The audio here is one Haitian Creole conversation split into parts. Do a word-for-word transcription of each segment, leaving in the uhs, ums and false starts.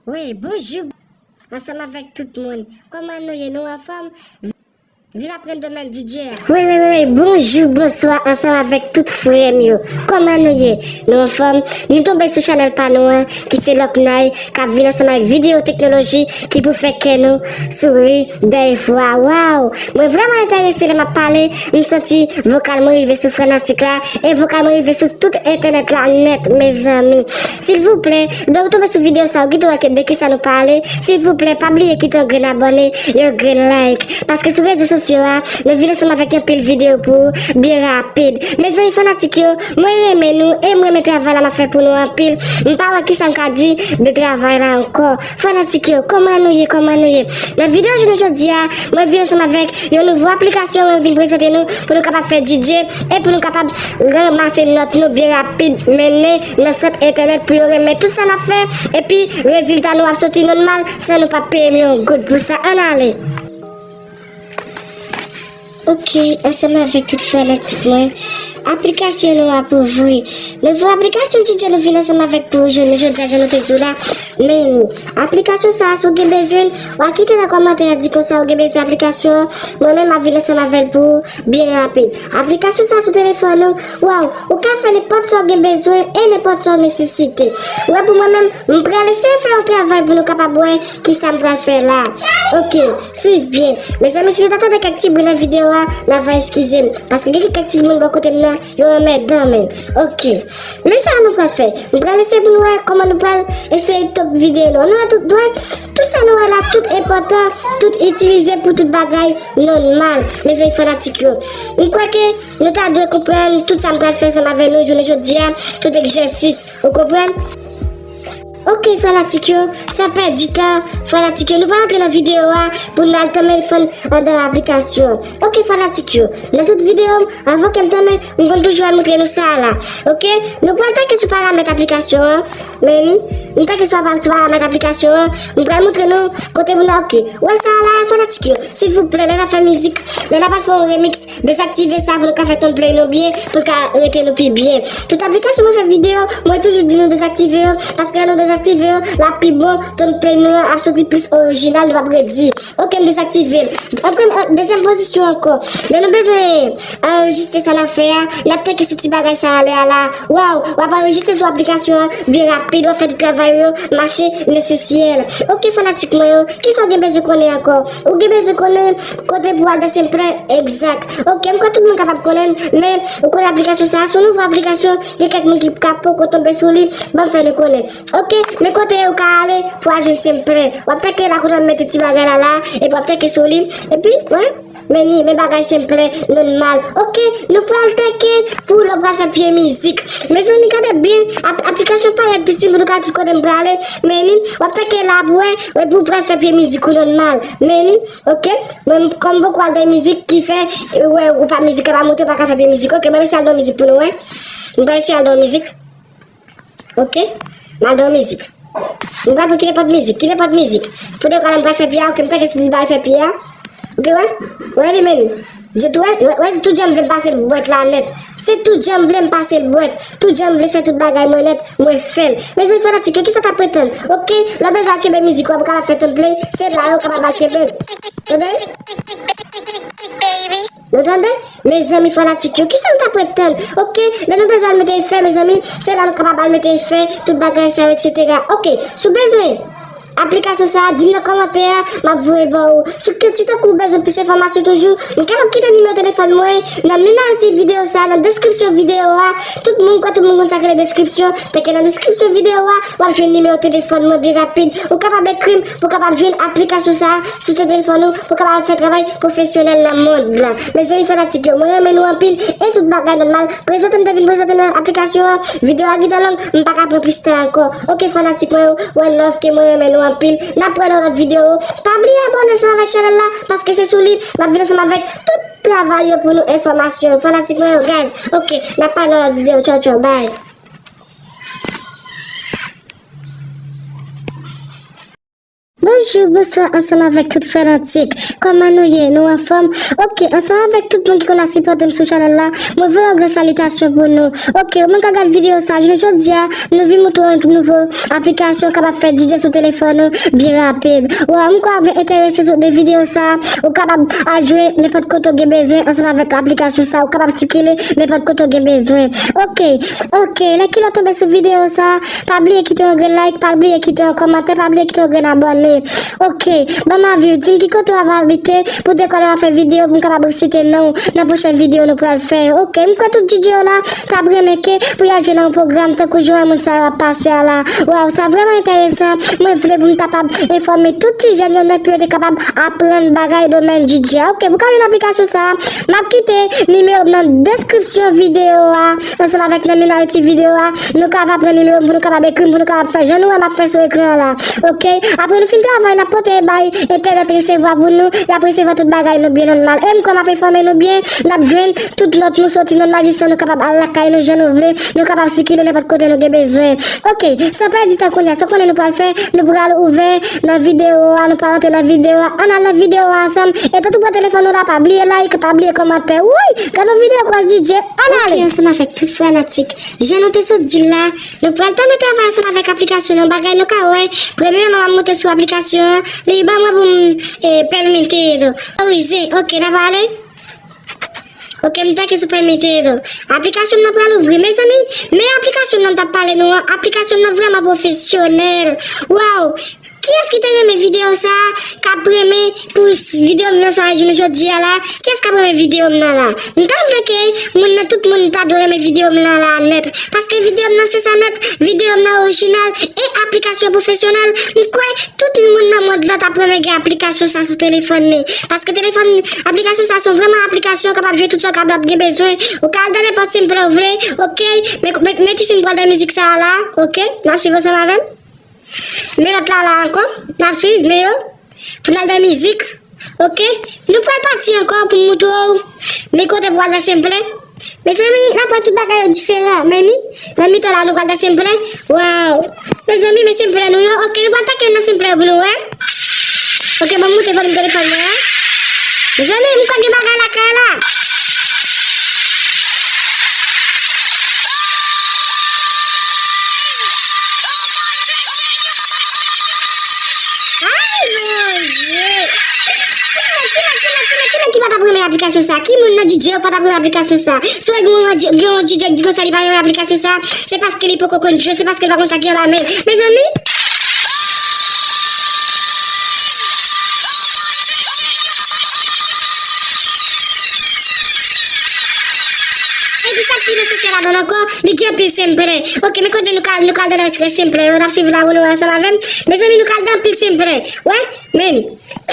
Wi, bonjou ansanm avèk tout moun. Kòman nou ye? Nou anfòm? Vin aprann domèn D J a. Wi, wi, wi, wi. Bonjou, bonswa ansanm avèk tout frè m yo. Kòman nou ye? Nou anfòm? Nou tonbe sou chanèl pa nou an, ki se Lòknay, k ap vin ansanm avèk videyo teknoloji ki pou fè kè nou souri dèyè fwa. Waw! Mwen vrèman enterese lè m ap pale, m santi vokal mwen rive sou fanatik la, e vokal mwen rive sou tout entènèt la nèt, mezanmi. Silvouplè, lè w tonbe sou videyo sa, ou kite wè de kisa nou pale, silvouplè, pa bliye kite yon grenn abòne, yon grenn like. Paske sou rezo sosyo a, nou vin ansanm avèk yon pil videyo pou ou, byen rapid. Mezanmi fanatik yo, mwen renmen nou, e mwen renmen travay la m ap fè pou nou anpil. M pa wè kisa m ka di de travay la ankò. Fanatik yo, kòman nou ye, kòman nou ye? Nan videyo jounen jodi a, mwen vin ansanm avèk yon nouvo aplikasyon mwen vin prezante nou pou nou kapab fè D J e pou nou kapab ranmase nòt nou byen rapid, mennen nan sant entènèt pou yo renmen tout sa n ap fè, epi rezilta nou ap soti nòmal san nou pa peye m yon goud pou sa. Ann ale! Ok, ansanm avèk tout fanatik mwen, aplikasyon nou ap ouvri. Nouvo aplikasyon D J nou vin ansanm avèk pou ou jounen jodi a, jan nou te di w la. Men ni, aplikasyon sa a, si w gen bezwen l, w a kite nan kòmantè a di konsa ou gen bezwen aplikasyon an. Mwen menm, m ap vin ansanm avè l pou ou byen rapid. Aplikasyon sa a sou telefòn ou, waw, ou ka fè nenpòt sa w gen bezwen e nenpòt sa w nesesite. Ou wè, pou mwen menm, m pral eseye fè yon travay pou nou kapab wè kisa m pral fè la. Ok, swiv byen. Mezanmi, si nou ta tande kèk ti bri nan videyo a, n a va eskize m. Paske gen kèk ti moun bò kote m nan, yo anmèdan, men. Ok. Men sa nou pral fè. Nou pral eseye pou nou wè kòman nou pral eseye top videyo nou. Nou wè tout, nou wè tout sa nou wè la, tout enpòtan, tout itilize pou tout bagay nòmal. Mezanmi fanatik yo. M kwè ke nou ta dwe konprann tout sa m pral fè ansanm avè nou jounen jodi a, tout egzèsis. Ou konprann? Ok, fanatik yo, san pèdi tan, fanatik yo, nou pral antre nan videyo a pou n al tanmen fann anndan aplikasyon. Ok, fanatik yo, nan tout videyo m, anvan ke m tanmen, m konn toujou al montre nou sa a la. Ok, nou pral teke sou paramèt aplikasyon an, men ni, nou teke sou apa-, sou paramèt aplikasyon an, m pral montre nou kote pou nou, ok. Ou wè sa a la, fanatik yo, silvouplè, lè n ap fè mizik, lè n ap al fè yon remix, dezaktive sa pou nou ka fè ton play nou byen, pou l ka rete nou pi byen. Tout aplikasyon mwen fè videyo, mwen toujou di nou dezaktive yo, paske lè nou dezaktive yo, l ap pi bon, ton play nou ap soti plis orijinal, nou p ap redi. Ok, m dezaktive l. Antre an dezyèm pozisyon ankò. Lè nou bezwen anrejistre sa n ap fè a, n ap teke sou ti bagay sa anlè a la. Waw, w ap anrejistre sou aplikasyon an byen rapid, w ap fè tout travay ou yo mache nesesyèl. Ok, fanatik mwen yo, kisa w gen bezwen konnen ankò? Ou gen bezwen konnen kote pou al dan Senplè? Egzak. Ok, m kwè tout moun kapab konnen l, men ou konnen aplikasyon sa a, se yon nouvo aplikasyon, gen kèk moun ki ka poko tonbe sou li, ban m fè nou konnen. Ok, men kote ou ka ale pou al jwenn Senplè? W ap teke la kote w mete ti bagay la la, epi w ap teke sou li, epi, wi, men ni, men bagay Senplè nòmal. Ok, nou pral teke pou lè w pral fè pye mizik. Mezanmi, gade byen, ap-, aplikasyon parèt piti pou nou ka di kote m prale, men ni, w ap teke la pou wè, epi w pral fè pye mizik ou nòmal. Men ni, ok, mwen, kòm m poko al dan mizik, ki fè, wè, ou pa mizik la pa monte, ou pa ka fè pye mizik. Ok, mwen eseye al dan mizik pou nou wè. M pral eseye al dan mizik. Ok? M al dan mizik. M pral pran ki nenpòt mizik, ki nenpòt mizik. Pou de kwa la m pral fè pye a, ok, m teke sou ti bagay fè pye a. Ok, wè? Wè li men. Je tou wè, wè, wè, tout jan m vle m pase l bwèt la nèt. Se tout jan m vle m pase l bwèt. Tout jan m vle fè tout bagay mwen nèt, mwen fè l. Mezanmi fanatik yo, kisa w t ap pretann? Ok, lè w bezwen al kenbe mizik ou a pou kapab fè ton play, se la yo kapab al kenbe l. Tande? Nou tande? Mezanmi fanatik yo, kisa nou t ap ret tann? Ok, lè nou bezwen al mete efè, mezanmi, se la nou kapab al mete efè, tout bagay sa yo, etsetera. Ok, si w bezwen aplikasyon sa a, di m nan kòmantè a, m ap voye l ba ou. Si w, si tankou w bezwen plis enfòmasyon toujou, m kapab kite nimewo telefòn mwen nan minaj di videyo sa a, nan deskripsyon videyo a. Tout moun kwè tout moun konn sa k rele deskripsyon, tanke nan deskripsyon videyo a, w ap jwenn nimewo telefòn mwen byen rapid. Ou kapab ekri m pou w kapab jwenn aplikasyon sa a sou telefòn ou, pou w kapab fè travay pwofesyonèl nan mond lan. Mezanmi fanatik yo, mwen renmen nou anpil e tout bagay nòmal. Prezante m te vin prezante nou aplikasyon an. Videyo a gentan long, m pa ka pran plis tan ankò. Ok fanatik mwen yo, one love ke mwen renmen nou anpil. N ap wè nan lòt videyo. Pa bliye abòne ansanm avèk chanèl la, paske se sou li m ap vin ansanm avèk tout travay yo pou nou enfòmasyon. Fanatik mwen yo, guys. Ok, n ap pale nan lòt videyo. Tchaw, tchaw, bye. Bonjou, bonswa, ansanm avèk tout fanatik. Kòman nou ye? Nou anfòm? Ok, ansanm avèk tout moun ki konn ap sipòte m sou chanèl la, mwen voye yon gran salitasyon pou nou. Ok, ou menm k ap gad videyo sa, jounen jodi a, nou vin montre w yon nouvo aplikasyon kapab fè D J sou telefòn ou byen rapid. Waw, m kwè w ap enterese sou de videyo sa, ou kapab al jwe nenpòt kote w gen bezwen ansanm avèk aplikasyon sa, ou kapab sikile nenpòt kote w gen bezwen. Ok, ok, lè kilè w tonbe sou videyo sa, pa bliye kite yon grenn like, pa bliye kite yon kòmantè, pa bliye kite yon grenn abòne. Ok, ban m avi w, di m ki kote w ap abite pou dekouvri m ap fè videyo pou m kapab site non w nan pwochèn videyo nou pral fè yo. Ok, m kwè tout D J yo la t ap renmen ke pou y al jwe nan yon pwogram tankou jan moun sa yo ap pase a la. Waw, sa vrèman enteresan. Mwen vle pou m kapab enfòme tout ti jèn yo nèt pou yo te kapab aprann bagay domèn D J a. Ok, pou ka jwenn aplikasyon sa a, m ap kite nimewo m nan deskripsyon videyo a. Ansanm avèk nan minaliti videyo a, nou ka va pran nimewo m pou nou kapab ekri m, pou nou kapab fè jan nou wè m ap fè sou ekran an la. Ok? Apre nou fin travay, n ap pote bay entènèt resevwa pou nou, y ap resevwa tout bagay nou byen nòmal. E m kwè m ap enfòme nou byen, n ap jwenn tout nòt nou soti nan majistra, nou kapab al lakay nou jan nou vle, nou kapab sikile nenpòt kote nou gen bezwen. Ok, san pèdi tan kounye a, sa w konnen nou pral fè, nou pral ouvè nan videyo a, nou pral antre nan videyo a, ann al nan videyo a ansanm. E tantou pran telefòn nou la, pa bliye like, pa bliye kòmantè. Woy! Gade yon videyo kòs D J, ann ale! Ok, ansanm avèk tout fanatik. Jan nou te sot di l la, nou pral tanmen travay ansanm avèk aplikasyon nan bagay nou ka wè. Premyèman, m ap monte sou aplikasyon an. Li ban mwen pou m, e, pèmete l otorize. Ok, n ap ale. Ok, m teke sou pèmete l. Aplikasyon m nan pral ouvri. Mezanmi, men aplikasyon m nan m t ap pale nou an. Aplikasyon m nan vrèman pwofesyonèl. Waw! Kiyès ki te renmen videyo sa a, k ap renmen pou s- videyo m nan sa a jounen jodi a la? Kiyès k ap renmen videyo m nan la? M ta vle ke moun nan, tout moun ta dwe renmen videyo m nan la nèt. Paske videyo m nan se sa nèt, videyo m nan orijinal e aplikasyon pwofesyonèl. M kwè tout moun nan mond lan t ap renmen gen aplikasyon sa sou telefòn li. Paske telefòn, aplikasyon sa se vrèman aplikasyon kapab jwe tout sa w kapab gen bezwen. Ou ka al nan nenpòt sim plan w vle, ok? Men, men, men ti sim pral nan mizik sa a la, ok? N ap swiv ansanm avè m. Men lòt la la ankò, n ap swiv, men yo, pou n al nan mizik, ok? Nou pral pati ankò pou m montre w, men kote pou al nan sim plan. Mezanmi, n ap wè tout bagay yo diferan, men ni, nan mitan la nou pral nan sim plan. Waw! Mezanmi, men sim plan nou yo, ok, nou pral teke youn nan sim plan yo pou nou wè. Ok, ban m monte volim telefòn mwen an. Mezanmi, m kwè gen bagay lakay la. Ay, Bondye! Ki nèg, ki nèg, ki nèg, ki nèg, ki nèg ki pa t ap renmen aplikasyon sa? Ki moun nan D J yo pa t ap renmen aplikasyon sa? Si w gen yon, gen yon D J k di konsa li pa renmen aplikasyon sa, se paske li poko konn jwe, se paske li pa konn sa ki anba men l. Mezanmi! Epi sa k pi nesesè ladan l ankò, li gen anpil simplè. Ok, men kote nou ka, nou ka al nan eksprè simplè yo, n ap swiv la pou nou wè ansanm avè m. Mezanmi, nou ka al nan anpil simplè. Wè, men li.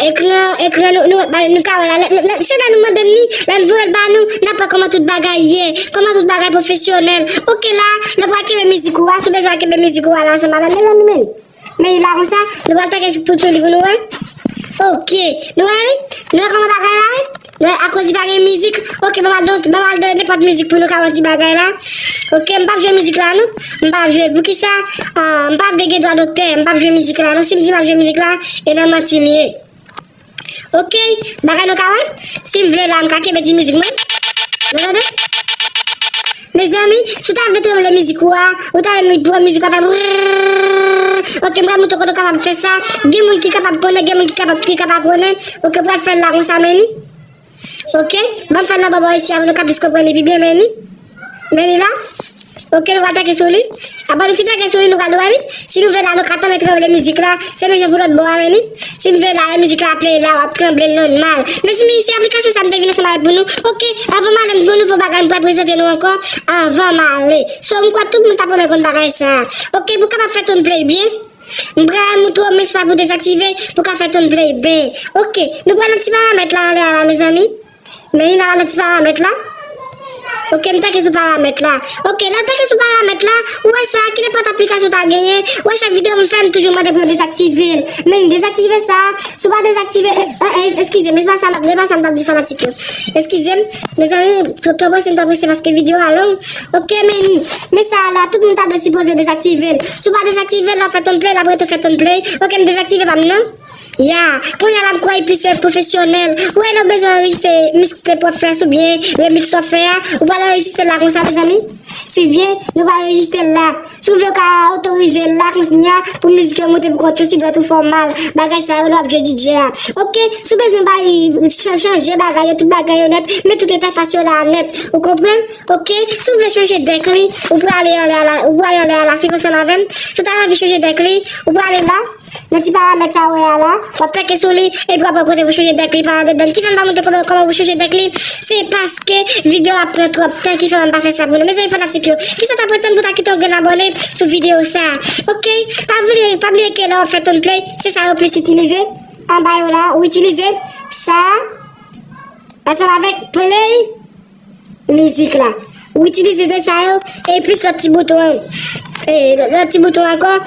Ekran, ekran, nou, nou, nou ka wè la. Lè, lè, lè, se lè nou mande m li, lè m voye l ba nou, n ap wè kòman tout bagay ye, kòman tout bagay pwofesyonèl. Ok, la, lè w pral kenbe mizik ou a, si w bezwen al kenbe mizik ou a la ansanm avè m, mezanmi, men li. Men li la konsa, nou pral teke sou li pou nou wè. Ok, nou wè wi? Nou wè kòman bagay la ye? Nou wè akoz li pa gen mizik? Ok, ban m al nan, ban m al nan nenpòt mizik pou nou ka wè ti bagay la. Ok, m p ap jwe mizik la non. M p ap jwe l. Poukisa? Ah, m pa vle gen dwa dotè. M p ap jwe mizik la non. Si m di m ap jwe mizik la, e nan manti m ye. Ok, bagay nou ka wè? Si m vle la, m ka kenbe ti mizik mwen. Nou tande? Mezanmi, si w ta vle tranble mizik ou a, ou ta vle pran mizik ou a fè brrrr. Ok, m pral montre w kote w kapab fè sa. Gen moun ki kapab konnen, gen moun ki kapab, ki kapab konnen. Ok, m pral fè l la konsa, men li. Ok, ban m fè l nan bò bò isi a pou nou ka plis konprann li pi byen, men li. Men li la. Ok, nou pral teke sou li. Apre nou fin teke sou li, nou pral wè li. Si nou vle la, nou ka tanmen tranble mizik la. Se menm jan pou lòt bò a, men li. Si nou vle la, lè mizik la ap play la, w ap tranble l nòmal. Mezanmi, se aplikasyon sa m te vin ansanm avè l pou nou. Ok, anvan m ale, m gen yon nouvo bagay m pral prezante nou ankò. Anvan m ale. So, m kwè tout moun t ap renmen konn bagay sa. Ok, pou kapab fè ton play byen, m pral montre w men sa pou dezaktive, pou ka fè ton play byen. Ok, nou pral nan ti paramèt la anlè a la, mezanmi. Men li nan ti paramèt la. Ok, m teke sou paramèt la. Ok, lè w teke sou paramèt la, ou wè sa, ki nenpòt aplikasyon w ta genyen, ou wè chak videyo m fè, m toujou mande pou yo dezaktive l. Men dezaktive sa, si w pa dezaktive, eh, eh, eskize m, se pa sa, se pa sa m t ap di fanatik yo. Eskize m, mezanmi, twò, twò prese, m twò prese paske videyo a long. Ok, men, men sa la, tout moun ta dwe sipoze dezaktive l. Si w pa dezaktive l, lè w fè ton play, l ap rete w fè ton play. Ok, m dezaktive pa m nan. Ya, kounye a la m kwè li plis pwofesyonèl. Ou wè, lè w bezwen anrejistre mixtape w ap fè a oubyen remix w ap fè a, ou pral anrejistre l la konsa, mezanmi. Swiv byen, nou pral anrejistre l la. Si w vle, w ka otorize l la kounye a pou mizik yo monte pou kont yo, si dwèt ou fè w mal. Bagay sa yo lè w ap jwe D J a. Oke, si w bezwen bay chan- chanje bagay yo, tout bagay yo nèt, met tout entèfas yo la nèt. Ou konprann? Oke, si w vle chanje dèk li, ou prale anlè a la, ou prale anlè a la, swiv ansanm avè m. Si w ta anvi chanje dèk li, ou prale la. Nan ti paramèt sa w wè a la, w ap tèke sou li, epi w ap wè kote pou chanje dèk li pa andedan. Ki fè m pa montre kòman, kòman pou chanje dèk li? Se paske videyo a ap pran twòp tan ki fè m pa fè sa pou nou. Mezanmi fanatik yo, kisa w ta pretann pou ta kite yon grenn abòne sou videyo sa a? Oke, pa bliye, pa bliye ke lè w ap fè ton play, se sa yo plis itilize. Anba yo la, ou itilize sa a, ansanm avèk play mizik la. Ou itilize de sa yo, e plis lòt ti bouton an. E lòt ti bouton ankò.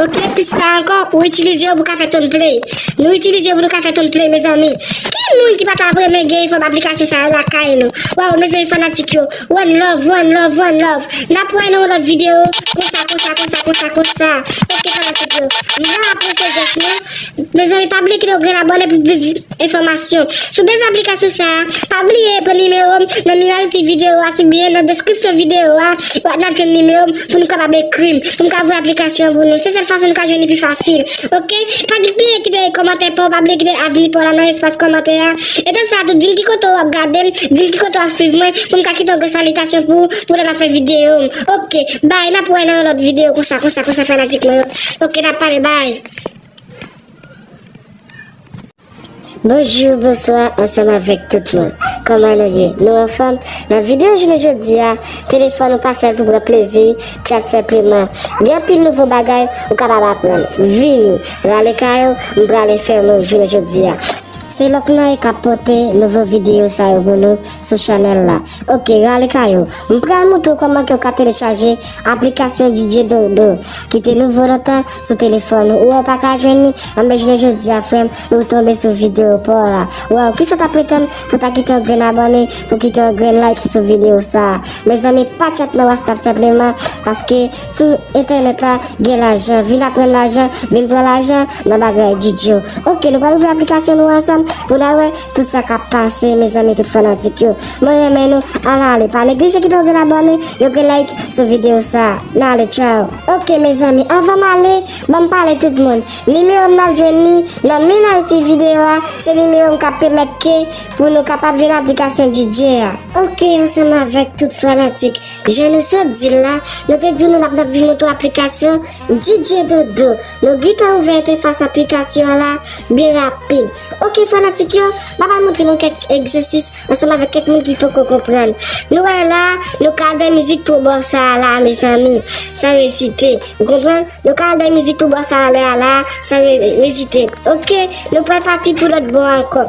Oke, plis sa ankò, ou itilize yo pou ka fè ton play. Nou itilize yo pou nou ka fè ton play, mezanmi. Ki moun ki pa ta renmen gen fòm aplikasyon sa yo lakay nou? Waw, mezanmi fanatik yo. One love, one love, one love. N ap wè nan yon lòt videyo. Konsa, konsa, konsa, konsa, konsa. Oke, fanatik yo. M ap apresye jès nou. Mezanmi, pa bliye kite yon grenn abòne pou plis enfòmasyon. Si w bezwen aplikasyon sa a, pa bliye pran nimewo m nan minaliti videyo a, oubyen nan deskripsyon videyo a, n ap jwenn nimewo m pou nou kapab ekri m, pou m ka voye aplikasyon an pou nou. Se sèl fason nou ka jwenn li pi fasil. Oke? Pa bliye kite kòmantè pa w, pa bliye kite avi pa w la nan espas kòmantè a. Etan sa tou, di m ki kote w ap gade m, di m ki kote w ap swiv mwen, pou m ka kite yon grenn salitasyon pou ou, pou lè m ap fè videyo m. Oke, bay, n ap wè nan yon lòt videyo konsa, konsa, konsa, fanatik mwen yo. Oke, n ap pale, bay. Bonjou, bonswa, ansanm avèk tout moun. Kòman nou ye? Nou anfòm? Nan videyo jounen jodi a, telefòn ou pa sèl pou pran plezi, tchat senpleman. Gen anpil nouvo bagay ou kapab aprann. Vini, rale kay ou, m prale fèmen w jounen jodi a. Se Lòknay k ap pote nouvo videyo sa yo pou nou sou chanèl la. Oke, rale kay ou. M pral montre w kòman ke w ka telechaje aplikasyon D J Dodo ki te nouvo lontan sou telefòn ou. Ou wè w pa ka jwenn li? Anben, jounen jodi a, frè m, nou tonbe sou videyo pa w la. Waw, kisa w ta pretann pou ta kite yon grenn abòne, pou kite yon grenn like sou videyo sa a? Mezanmi, pa tchat nan WhatsApp senpleman, paske sou entènèt la, gen lajan. Vin aprann lajan, vin pran lajan nan bagay D J yo. Oke, nou pral ouvri aplikasyon nou ansanm pou n al wè tout sa k ap pase, mezanmi, tout fanatik yo. Mwen renmen nou, ann ale. Pa neglije kite yon grenn abòne, yon grenn like sou videyo sa a. N ale, tchaw. Oke, mezanmi, anvan m ale, ban m pale tout moun. Nimewo m n ap jwenn li nan minaliti videyo a, se nimewo m k ap pèmèt ke pou nou kapab jwenn aplikasyon D J a. Oke, ansanm avèk tout fanatik, jan nou sot di l la, nou te di w nou n ap, n ap vin montre w aplikasyon D J Dodo. Nou gentan ouvè entèfas aplikasyon an la byen rapid. Oke, fanatik yo, m ap al montre nou kèk egzèsis ansanm avèk kèk moun ki poko konprann. Nou wè la, nou ka al dèyè mizik pou bò sa a la, mezanmi, san rezite. Ou konprann? Nou ka al dèyè mizik pou bò sa a anlè a la, san re-, rezite. Oke, nou pral pati pou lòt bò a ankò.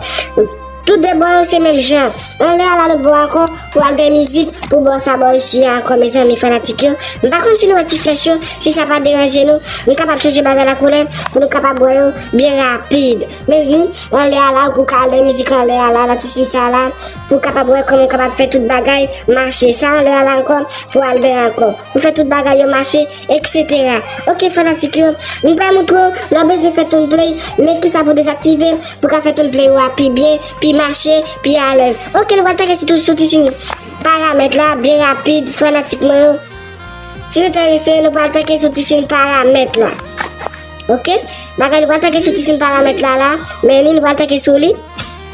Tout de bò yo se menm jan. Anlè a la, lòt bò a ankò, pou al dèyè mizik, pou bò sa bò isi a ankò, mezanmi fanatik yo. M pa konn si nou wè ti flèch yo, si sa pa deranje nou, nou kapab chanje bagay la koulè, pou nou kapab wè yo byen rapid. Men vin, anlè a la, ou ka al dèyè mizik anlè a la, nan ti siy sa la, pou w kapab wè kòman w kapab fè tout bagay mache. Sa anlè a la ankò, pou al dèyè ankò. Pou fè tout bagay yo mache, etsetera. Oke, fanatik yo, m pral montre w lè w bezwen fè tune play, men kisa pou dezaktive, pou ka fè tune play ou a pi byen, pi mache, pi alèz. Oke, nou pral teke sou, sou ti siy paramèt la, byen rapid, fanatik mwen yo. Si nou enterese, nou pral teke sou ti siy paramèt la. Oke? Bagay nou pral teke sou ti siy paramèt la la, men li nou pral teke sou li.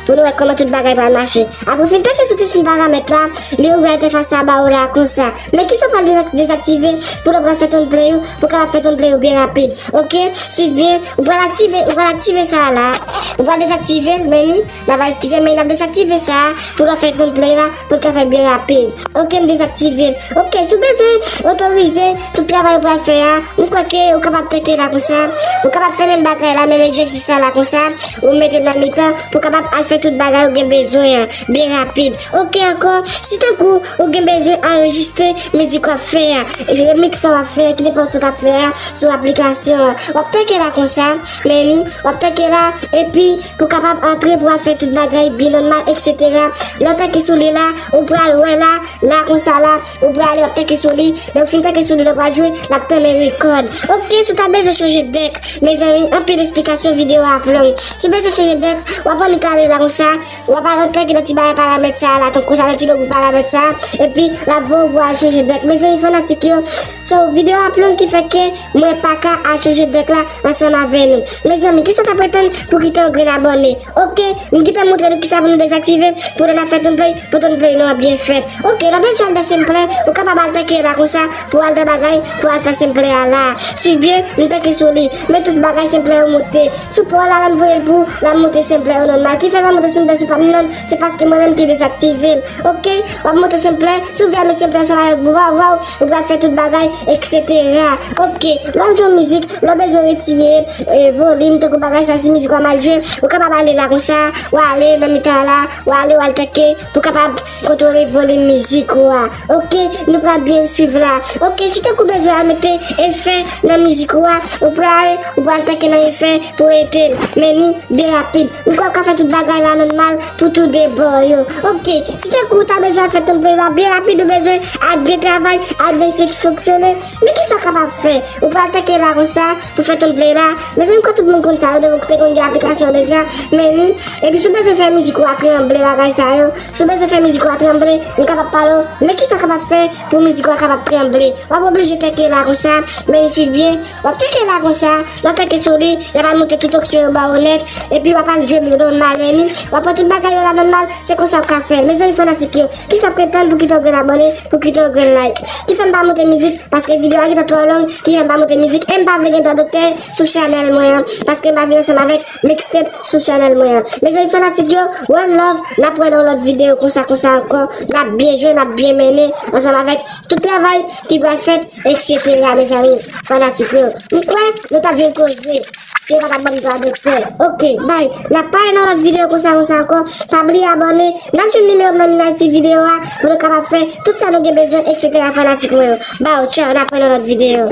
Pou nou wè kòman tout bagay pral mache. Apre w fin teke sou ti siy paramèt la, li ouvè entèfas sa ba ou la konsa. Men kisa w pral dezak-, dezaktive pou lè w pral fè tune play ou, pou w kapab fè tune play ou byen rapid. Oke? Swiv byen, ou pral aktive, ou pral aktive sa a la. Ou pral dezaktive l, men li, n ap, eskize, men n ap dezaktive sa a pou lè w fè tune play la, pou l ka fèt byen rapid. Oke, m dezaktive l. Oke, si w bezwen otorize tout travay ou pral fè a, m kwè ke ou kapab teke la konsa. Ou kapab fè menm bagay la, menm egzèsis sa la konsa. Ou mete l nan mitan pou w kapab al fè tout bagay ou gen bezwen an byen rapid. Oke, ankò, si tankou ou gen bezwen anrejistre mizik w ap fè a, remix sa w ap fè a, ki nenpòt sa w ap fè a sou aplikasyon an, w ap tanke la konsa, men li, w ap tanke la, epi pou kapab antre pou al fè tout bagay byen nòmal, etsetera. Lè w tanke sou li la, ou pral wè la, la konsa la, ou prale, w ap tanke sou li. Lè w fin tanke sou li, lè w pral jwe, l ap tanmen rekòd. Oke, si w ta bezwen chanje dèk, mezanmi, anpil esplikasyon, videyo a ap long. Si w bezwen chanje dèk, w ap annik ale la konsa, w ap al tanke nan ti bagay paramèt sa a la, tankou konsa, nan ti logo paramèt sa a, epi l ap voye w pou al chanje dèk. Mezanmi, fanatik yo, so, videyo a ap long ki fè ke mwen pa ka al chanje dèk la ansanm avè nou. Mezanmi, kisa w t ap atann pou kite yon grenn abòne? Oke, m gentan montre nou kisa pou nou dezaktive, pou lè n ap fè Tomplay, pou Tomplay nou an byen fèt. Oke, lè w bezwen al nan Simplay, ou kapab al tanke la konsa, pou al nan bagay, pou al fè Simplay a la. Swiv byen, nou tanke sou li. Men tout bagay Simplay yo monte. Sou pa w la, lè m voye l pou, l ap monte Simplay yo nòmal. Ki fè l pa monte sou m, sou pa m non, se paske mwen menm ki dezaktive l. Oke, w ap monte Simplay, si w vle al met Simplay ansanm avèk Waw Waw, ou pral fè tout bagay, etsetera. Oke, lè w ap jwe yon mizik, lè w bezwen retire, e, volim, tankou bagay sa, si mizik w a mal jwe, ou kapab ale la konsa, w ale nan mitan la, w ale, w al tanke, pou kapab kontwole volim mizik ou a. Oke, nou pral byen swiv la. Oke, si tankou w bezwen al mete efè nan mizik ou a, ou pral, ou pral tanke nan efè pou ete l. Men li byen rapid. M kwè w ka fè tout bagay la nòmal pou tou de bò yo. Oke, si tankou w ta bezwen al fè Tomplay la byen rapid, ou bezwen al byen travay, al byen fik-, fonksyone, men kisa w kapab fè? Ou pral tanke la konsa, pou fè Tomplay la. Mezanmi, m kwè tout moun konn sa yo, depi w te konn gen aplikasyon deja, men li. Epi si w bezwen fè mizik ou a tranble, bagay sa yo, si w bezwen fè mizik ou a tranble, m kapab pale w, men kisa w kapab fè pou mizik ou a kapab tranble? W ap oblije tanke la konsa, men li swiv byen, w ap tanke la konsa, lè w tanke sou li, y ap al monte tout opsyon yo ba w nèt, epi w ap al jwe nòmal, men li, w ap pran tout bagay yo la nòmal, se konsa w ka fè. Mezanmi fanatik yo, kisa w ap ret tann pou kite yon grenn abòne, pou kite yon grenn like? Ki fè m pa monte mizik, paske videyo a gentan twò long, ki fè m pa monte mizik, e m pa vle gen dwa doktè sou chanèl mwen an, paske m pa vin ansanm avèk mixtape sou chanèl mwen an. Mezanmi fanatik yo, one love, n ap wè nan yon lòt videyo konsa, konsa ankò, n ap byen jwe, n ap byen mennen ansanm avèk tout travay ki pral fèt, etsetera. Mezanmi fanatik yo, m kwè nou t ap jwenn koze. Ke yo pa t ap ban m dwa doktè. Oke, bay. N ap pale nan lòt videyo konsa, konsa ankò. Pa bliye abòne. N ap jwenn nimewo m nan minaj ti videyo a pou nou kapab fè tout sa nou gen bezwen, etsetera, fanatik mwen yo. Baw, tchaw, n ap wè nan lòt videyo.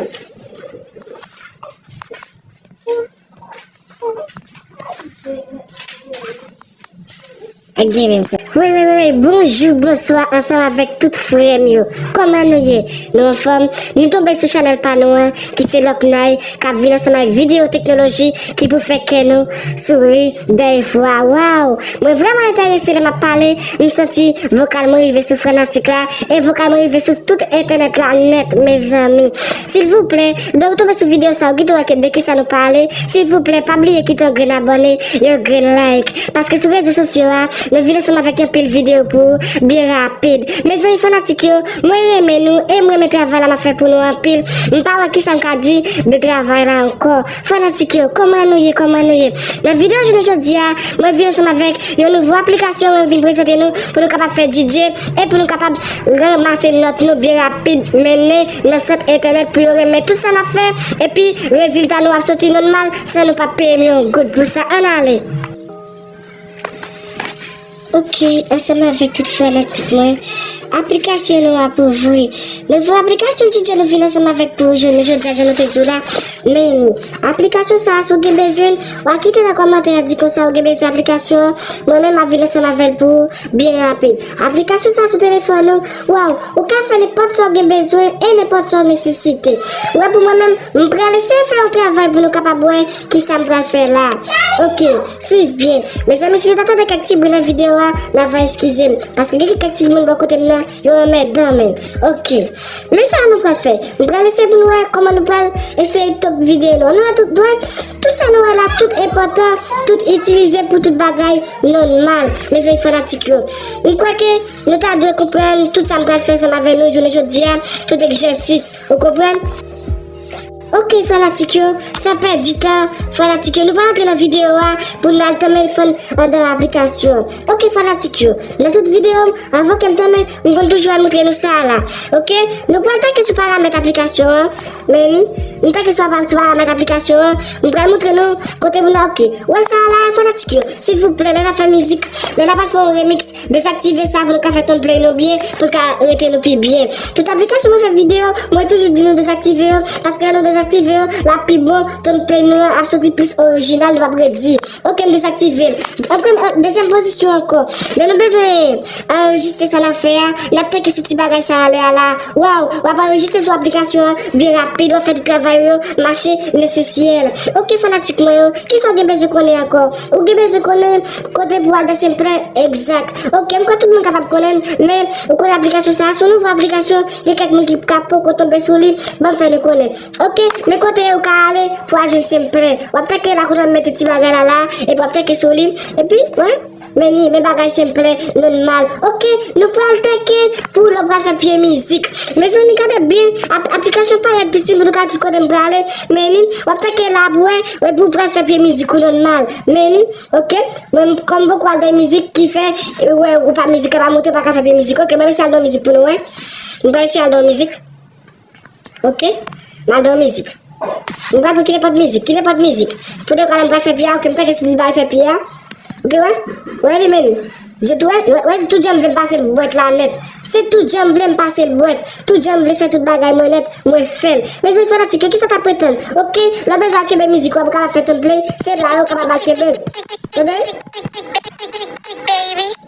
Ak gen menm frè. Wi, wi, wi, wi. Bonjou, bonswa, ansanm avèk tout frè m yo. Kòman nou ye? Nou anfòm? Nou tonbe sou chanèl pa nou an, ki se Lòknay, k ap vin ansanm avèk videyo teknoloji ki pou fè kè nou souri dèyè fwa. Waw! Mwen vrèman enterese lè m ap pale, m santi vokal mwen rive sou fanatik la, e vokal mwen rive sou tout entènèt la nèt, mezanmi. Silvouplè, lè w tonbe sou videyo sa, ou kite wè ke de kisa nou pale, silvouplè, pa bliye kite yon grenn abòne, yon grenn like. Paske sou rezo sosyo a, nou vin ansanm avèk yon pil videyo pou ou, byen rapid. Mezanmi fanatik yo, mwen renmen nou e mwen renmen travay la m ap fè pou nou anpil. M pa wè kisa m ka di de travay la ankò. Fanatik yo, kòman nou ye, kòman nou ye? Nan videyo jounen jodi a, mwen vin ansanm avèk yon nouvo aplikasyon mwen vin prezante nou pou nou kapab fè D J e pou nou kapab ranmase nòt nou byen rapid, mennen nan sant entènèt pou yo renmen tout sa n ap fè, epi rezilta nou ap soti nòmal san nou pa peye m yon goud pou sa. Ann ale! Oke, ansanm avèk tout fanatik mwen, aplikasyon nou ap ouvri. Nouvo aplikasyon D J nou vin ansanm avèk pou ou jounen jodi a, jan nou te di w la. Men, aplikasyon sa a, si w gen bezwen l, w a kite nan kòmantè a di konsa ou gen bezwen aplikasyon an. Mwen menm, m ap vin ansanm avè l pou ou byen rapid. Aplikasyon sa a sou telefòn ou, waw, ou ka fè nenpòt sa w gen bezwen e nenpòt sa w nesesite. Ou wè, pou mwen menm, m pral eseye fè yon travay pou nou kapab wè kisa m pral fè la. Oke, swiv byen. Mezanmi, si nou ta tande kèk ti bri nan videyo a, n a va eskize m. Paske gen kèk ti moun bò kote m nan, yo anmèdan, men. Oke. Men sa nou pral fè. M pral eseye pou nou wè kòman nou pral eseye top videyo nou. Nou wè tout, nou wè tout sa nou wè la, tout enpòtan, tout itilize pou tout bagay nòmal. Mezanmi fanatik yo. M kwè ke nou ta dwe konprann tout sa m pral fè ansanm avè nou jounen jodi a, tout egzèsis. Ou konprann? Ok, fanatik yo, san pèdi tan, fanatik yo, nou pral antre nan videyo a pou n al tanmen fann anndan aplikasyon. Ok, fanatik yo, nan tout videyo m, anvan ke m tanmen, m konn toujou al montre nou sa a la. Ok, nou pral tanke sou paramèt aplikasyon an. Men li, m tanke sou apa-, sou paramèt aplikasyon an, m pral montre nou kote pou n al. Ok, ou wè sa a la, fanatik yo, silvouplè, lè n ap fè mizik, lè n ap fè yon remix, dezaktive sa pou nou ka fè ton play nou byen, pou l ka rete nou pi byen. Tout aplikasyon mwen fè videyo, mwen toujou di nou dezaktive yo, paske lè nou dezaktive yo, l ap pi bon, ton play nou an ap soti plis orijinal, nou p ap redi. Ok, m dezaktive l. An premye, an dezyèm pozisyon ankò. Lè nou bezwen anrejistre sa n ap fè a, n ap tanke sou ti bagay sa anlè a la. Waw, w ap anrejistre sou aplikasyon an byen rapid, w ap fè tout travay yo mache nan esansyèl. Ok, fanatik mwen yo, kisa w gen bezwen konnen ankò? Ou gen bezwen konnen kote pou al dan Saint Plain egzak. Ok, m kwè tout moun kapab konnen l, men ou konnen aplikasyon sa a, se yon nouvo aplikasyon, gen kèk moun ki ka poko tonbe sou li, ban m fè nou konnen. Ok, men kote ou ka ale pou al jwenn Saint Plain. W ap tanke la kote m mete ti bagay la la, epi w ap tanke sou li, epi, wi. Men li, men bagay Saint Plain nòmal. Ok, nou pral tanke pou lè w pral fè pye mizik. Mezanmi, gade byen, ap-, aplikasyon parèt piti pou nou ka di kote m prale. Men li, w ap tanke la pou wè, wè pou w pral fè pye mizik ou nòmal. Men li, ok, mwen, kòm m poko al dan mizik ki fè, e, wè, ou pa mizik la pa monte, ou pa ka fè pye mizik. Ok, mwen, m eseye al dan mizik pou nou wè. M pral eseye al dan mizik. Ok? M al dan mizik. M pral pran ki nenpòt mizik, ki nenpòt mizik. Pou de kwa la m pral fè pye a, ok, m tanke sou ti bagay fè pye a. Ok, wè? Wè li men li. Je tou wè, wè, wè, tout jan m vle m pase l bwèt la nèt. Se tout jan m vle m pase l bwèt. Tout jan m vle fè tout bagay mwen nèt, mwen fè l. Mezanmi fanatik yo, kisa w t ap pretann? Ok, lè w bezwen al kenbe mizik ou, ou kapab fè ton play, se la yo kapab al kenbe l. Tande?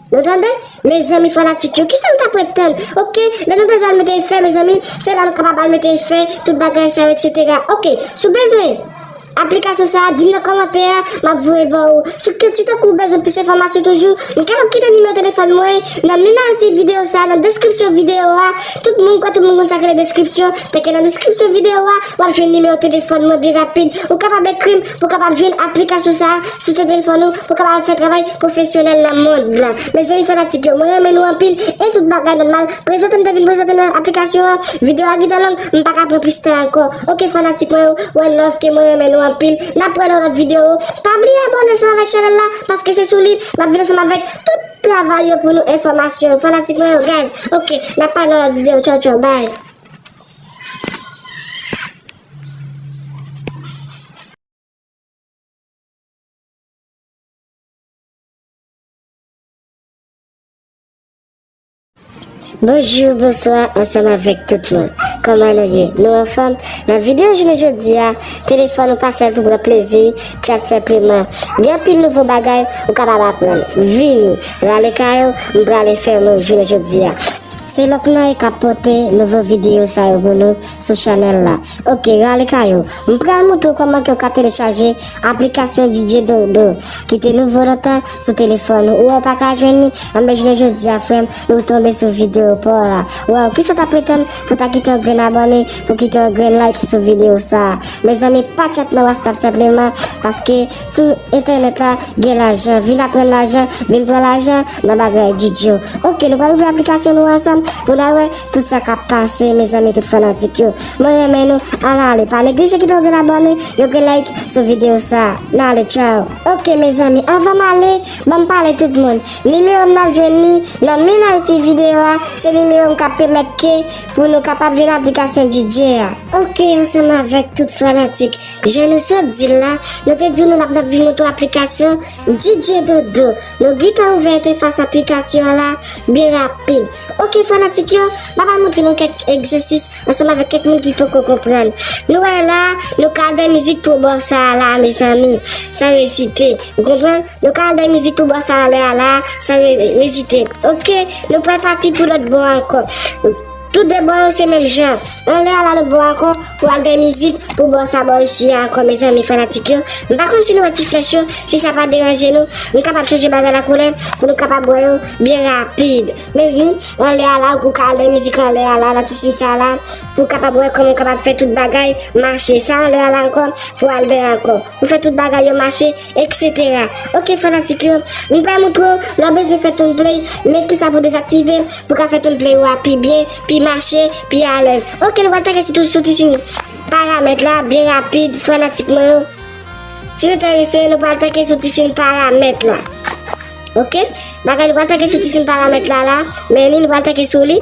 Nou tande? Mezanmi fanatik yo, kisa nou t ap ret tann? Ok, lè nou bezwen al mete efè, mezanmi, se la nou kapab al mete efè, tout bagay sa yo, etsetera. Ok, si w bezwen aplikasyon sa a, di m nan kòmantè a, m ap voye l ba ou. Si w kite tankou w bezwen plis enfòmasyon toujou, m kapab kite nimewo telefòn mwen nan minnay ti videyo sa a, nan deskripsyon videyo a. Tout moun kwè tout moun konn sa k rele deskripsyon, tanke nan deskripsyon videyo a, w ap jwenn nimewo telefòn mwen byen rapid. Ou kapab ekri m pou w kapab jwenn aplikasyon sa a sou telefòn ou, pou w kapab fè travay pwofesyonèl nan mond lan. Mezanmi fanatik yo, mwen renmen nou anpil e tout bagay nòmal. Prezante m te vin prezante nou aplikasyon an. Videyo a gentan long, m pa ka pran plis tan ankò. Ok fanatik mwen yo, one love ke mwen renmen nou anpil. N ap wè nan lòt videyo. Pa bliye abòne ansanm avèk chanèl la, paske se sou li m ap vin ansanm avèk tout travay yo pou nou enfòmasyon. Fanatik mwen yo, guys. Ok, n ap pale nan lòt videyo. Tchaw, tchaw, bye. Bonjou, bonswa, ansanm avèk tout moun. Kòman nou ye? Nou anfòm? Nan videyo jounen jodi a, telefòn ou pa sèl pou pran plezi, tchat senpleman. Gen anpil nouvo bagay ou kapab aprann. Vini, rale kay ou, m prale fè nou jounen jodi a. Se Lòknay k ap pote nouvo videyo sa yo pou nou sou chanèl la. Ok, rale kay ou. M pral montre w kòman ke w ka telechaje aplikasyon D J Dodo ki te nouvo lontan sou telefòn ou. Ou wè w pa ka jwenn li? Anben jounen jodi a, frè m, nou tonbe sou videyo pa w la. Waw, kisa w t ap pretann pou w ta kite yon grenn abòne, pou kite yon grenn like sou videyo sa a? Mezanmi, pa tchat nan WhatsApp senpleman, paske sou entènèt la, gen lajan. Vin aprann lajan, vin pran lajan nan bagay D J yo. Ok, nou pral ouvri aplikasyon nou ansanm pou n al wè tout sa k ap pase, mezanmi, tout fanatik yo. Mwen renmen nou, ann ale. Pa neglije kite yon grenn abòne, yon grenn like sou videyo sa a. N ale, tchaw. Ok, mezanmi, anvan m ale, ban m pale tout moun. Nimewo m n ap jwenn li nan minnay ti videyo a, se nimewo m k ap pèmèt ke pou nou kapab jwenn aplikasyon D J a. Ok, ansanm avèk tout fanatik, jan nou sot di l la, nou te di w nou n ap, n ap vin montre w aplikasyon D J Dodo. Nou gentan ouvè entèfas aplikasyon an la byen rapid. Ok, fanatik yo, m ap al montre nou kèk egzèsis ansanm avèk kèk moun ki poko konprann. Nou wè la, nou ka al dan mizik pou bò sa a la, mezanmi, san rezite. Ou konprann? Nou ka al dan mizik pou bò sa a anlè a la, san re-, rezite. Ok, nou pral pati pou lòt bò ankò. Tout de bò yo se menm jan. Anlè a la lòt bò ankò, pou al gen mizik pou bò sa bò isi a ankò, mezanmi fanatik yo. M pa konn si nou wè ti flèch yo, si sa pa deranje nou, nou kapab chanje bagay la koulè pou nou kapab wè yo byen rapid. Men li, anlè a la, ou ka al gen mizik anlè a la, nan ti siy sa la, pou w kapab wè kòman w kapab fè tout bagay mache. Sa anlè a la ankò, pou al dèyè ankò. Pou fè tout bagay yo mache, etsetera. Ok, fanatik yo, m pral montre w lè w bezwen fè tune play, men kisa pou dezaktive, pou ka fè tune play ou a pi byen, pi mache, pi alèz. Ok, nou pral teke sou, sou ti siy, paramèt la byen rapid, fanatik mwen yo. Si nou enterese, nou pral tanke sou ti siy paramèt la. Ok? Bagay nou pral tanke sou ti siy paramèt la la, men li nou pral tanke sou li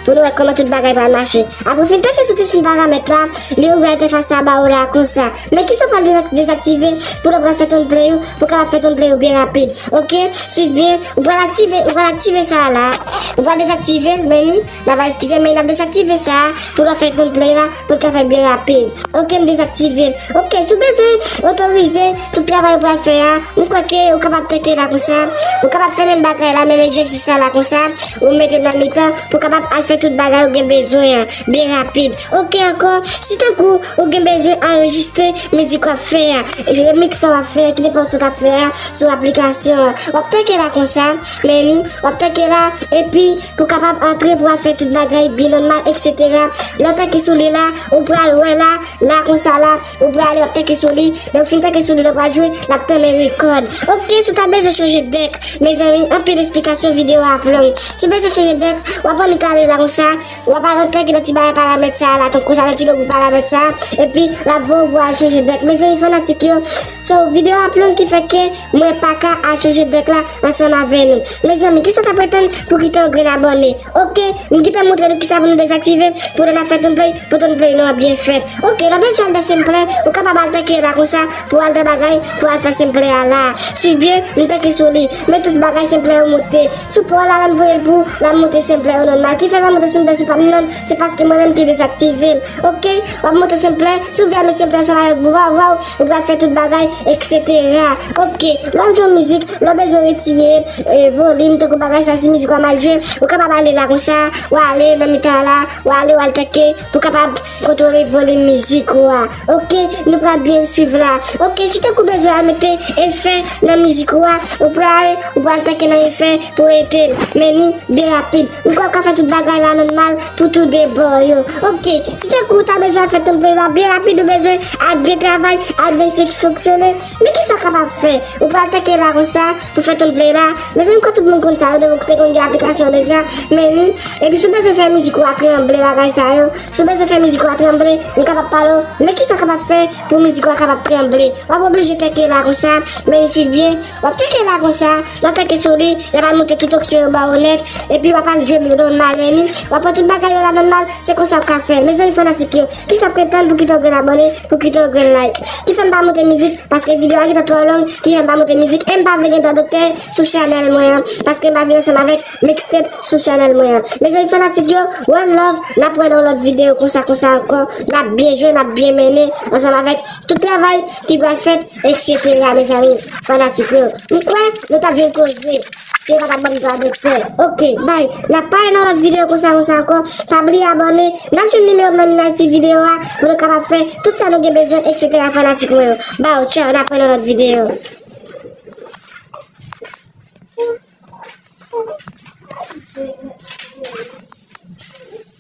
pou nou wè kòman tout bagay pral mache. Apre w fin tanke sou ti siy paramèt la, li ouvè entèfas sa ba w la konsa. Men kisa w pral dezak-, dezaktive pou lè w pral fè tune play ou, pou w kapab fè tune play ou byen rapid. Ok? Swiv byen, ou pral aktive, ou pral aktive sa la. Ou pral dezaktive l, men li, n ap eskize, men n ap dezaktive sa pou lè w fè tune play la, pou l ka fèt byen rapid. Ok, m dezaktive l. Ok, si w bezwen otorize tout travay ou pral fè a, m kwè ke ou kapab tanke la konsa. Ou kapab fè menm bagay la, menm egzèsis la, la konsa. Ou mete l nan mitan pou w kapab al fè tout bagay ou gen bezwen an byen rapid. Ok, ankò, si tankou ou gen bezwen anrejistre mizik w ap fè a, remix sa w ap fè a, ki nenpòt sa w ap fè a sou aplikasyon an, w ap tanke la konsa, men li, w ap tanke la, epi pou w kapab antre pou w al fè tout bagay byen nòmal, etsetera. Lè w tanke sou li la, ou pral wè la, la konsa la, ou prale, w ap tanke sou li. Lè w fin tanke sou li, lè w pral jwe, l ap tanmen rekòd. Ok, si w ta bezwen chanje dèk, mezanmi, anpil esplikasyon, videyo a ap long. Si w bezwen chanje dèk, w ap annik ale la konsa, w ap al tanke nan ti bagay paramèt sa a la, tankou sa, nan ti logo paramèt sa a, epi l ap voye w pou w al chanje dèk. Mezanmi, fanatik yo, so, videyo a ap long ki fè ke mwen pa ka al chanje dèk la ansanm avè nou. Mezanmi, kisa w t ap atann pou kite yon grenn abòne? Ok, m gentan montre nou kisa pou nou dezaktive, pou lè n ap fè tune play, pou tune play nou an byen fèt. Ok, lè w bezwen al nan Simpler, ou kapab al tanke la konsa, pou al nan bagay, pou al fè Simpler a la. Swiv byen, m tanke sou li. Men tout bagay Simpler yo moute. Sou pa w la, lè m voye l pou w, l ap moute Simpler yo nòmal. Ki fè l pa moute sou m, sou pa m nan, se paske mwen menm ki dezaktive l. Ok, w ap moute Simpler, si w vle al met Simpler ansanm avèk Waw Waw, ou pral fè tout bagay, etsetera. Ok, lè w ap jwe yon mizik, lè w bezwen retire, e, volim, tankou bagay sa, si mizik w a mal jwe, ou kapab ale la konsa, w ale nan mitan la, w ale, w al tanke, pou w kapab kontwole volim mizik ou a. Ok, nou pral byen swiv la. Ok, si tankou w bezwen al mete efè nan mizik ou a, ou prale, ou pral tanke nan efè pou w mete l. Men li byen rapid. M kwè w ka fè tout bagay la nòmal pou tou de bò yo. Ok, si tankou w ta bezwen al fè tune play la byen rapid, ou bezwen al byen travay, al byen fik-, fonksyone, men kisa w kapab fè? Ou pral tanke la konsa, pou fè tune play la. Mezanmi, m kwè tout moun konn sa yo, depi w te konn gen aplikasyon deja, men li. Epi si w bezwen fè mizik ou a tranble, bagay sa yo, si w bezwen fè mizik ou a tranble, m kapab pale w, men kisa w kapab fè pou mizik ou a kapab tranble? W ap oblije tanke la konsa, men li swiv byen, w ap tanke la konsa, lè w tanke sou li, y ap al moute tout opsyon yo ba w nèt, epi w ap al jwe nòmal, men li, w ap pran tout bagay yo la nòmal, se konsa w ka fè. Mezanmi fanatik yo, kisa w ap tann pou kite yon grenn abòne, pou kite yon grenn like? Ki fè m pa moute mizik, paske videyo a gentan twò long, ki fè m pa moute mizik, e m pa vle gen dwa doktè sou chanèl mwen an, paske m pa vin ansanm avèk mixtape sou chanèl mwen an. Mezanmi fanatik yo, one love, n ap wè nan yon lòt videyo konsa, konsa ankò, n ap byen jwe, n ap byen mennen, ansanm avèk tout travay ki pral fèt, etsetera, mezanmi, fanatik yo. M kwè, nou t ap jwenn koze. Ke yo pa t ap ban m dwa doktè. Ok, bay. N ap pale nan lòt videyo konsa, konsa ankò. Pa bliye abòne. N ap jwenn nimewo m nan minaj ti videyo a pou nou kapab fè tout sa nou gen bezwen, etsetera, fanatik mwen yo. Baw, tchaw, n ap wè nan lòt videyo.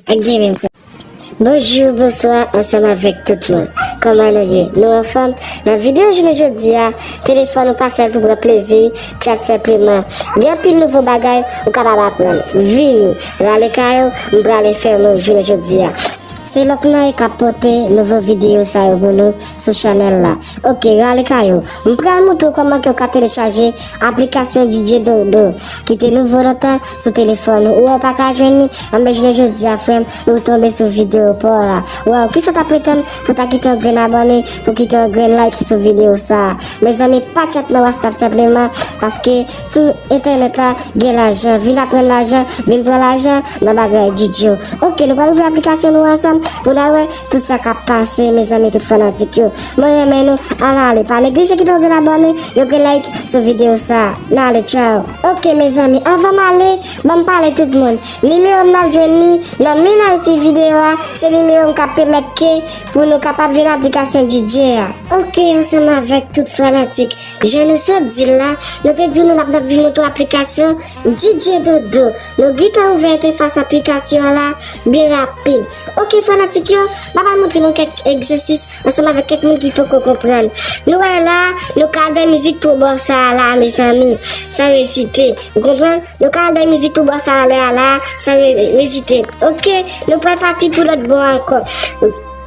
Ak gen menm fè. Bonjou, bonswa, ansanm avèk tout moun. Kòman nou ye? Nou anfòm? Nan videyo jounen jodi a, telefòn ou pa sèl pou pran plezi, tchat senpleman. Gen anpil nouvo bagay ou kapab aprann. Vini, rale kay ou, m prale fèmen w jounen jodi a. Se Lòknay k ap pote nouvo videyo sa yo pou nou sou chanèl la. Ok, rale kay ou. M pral montre w kòman ke w ka telechaje aplikasyon D J Dodo ki te nouvo lontan sou telefòn ou. Ou wè w pa ka jwenn li, anben jounen jodi a, frè m, nou tonbe sou videyo pa w la. Waw, kisa w t ap atann pou w ta kite yon grenn abòne, pou kite yon grenn like sou videyo sa a? Mezanmi, pa tchat nan WhatsApp senpleman, paske sou entènèt la, gen lajan. Vin aprann lajan, vin pran lajan nan bagay D J yo. Ok, nou pral ouvri aplikasyon nou ansanm pou n al wè tout sa k ap pase, mezanmi, tout fanatik yo. Mwen renmen nou, ann ale. Pa neglije kite yon grenn abòne, yon grenn like sou videyo sa a. N ale, tchaw. Ok, mezanmi, anvan m ale, ban m pale tout moun. Nimewo m n ap jwenn li nan minaj ti videyo a, se nimewo m k ap pèmèt ke pou nou kapab jwenn aplikasyon D J a. Ok, ansanm avèk tout fanatik. Jan nou sot di l la, nou te di w nou n ap, n ap vin montre w aplikasyon D J Dodo. Nou gentan ouvè entèfas aplikasyon an la byen rapid. Ok, fanatik yo, m ap al montre nou kèk egzèsis ansanm avèk kèk moun ki poko konprann. Nou wè la, nou ka al nan mizik pou bò sa a la, mezanmi, san rezite. Ou konprann? Nou ka al nan mizik pou bò sa a la, la, san re-, rezite. Ok, nou pral pati pou lòt bò ankò.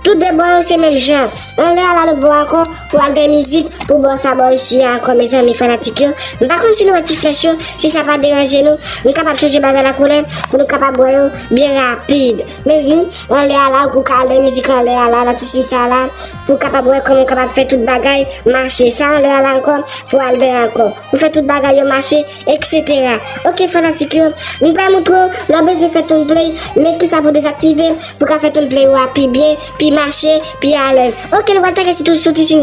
Tou de bò yo se menm jan. Anlè a la lòt bò ankò, pou al gen mizik, pou bò sa bò isi a ankò, mezanmi fanatik yo. M pa konn si nou wè ti flèch yo, si sa pa deranje nou, nou kapab chanje bagay la koulè, pou nou kapab wè yo byen rapid. Mezanmi, anlè a la, ou ka al gen mizik anlè a la, nan ti siy sa la, pou w kapab wè kòman w kapab fè tout bagay mache. Sa anlè a la ankò, pou al gen ankò. Pou fè tout bagay yo mache, et cetera. Ok, fanatik yo, m pral montre w, lè w bezwen fè tone play, men kisa pou dezaktive, pou ka fè tone play ou a pi byen, pi mache, pi alèz. Ok, nou pral teke sou, sou ti siy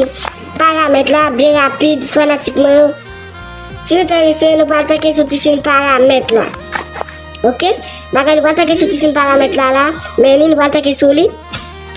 paramèt la, byen rapid, fanatik mwen yo. Si nou enterese, nou pral teke sou ti siy paramèt la. Ok? Bagay nou pral teke sou ti siy paramèt la, la, men li, nou pral teke sou li.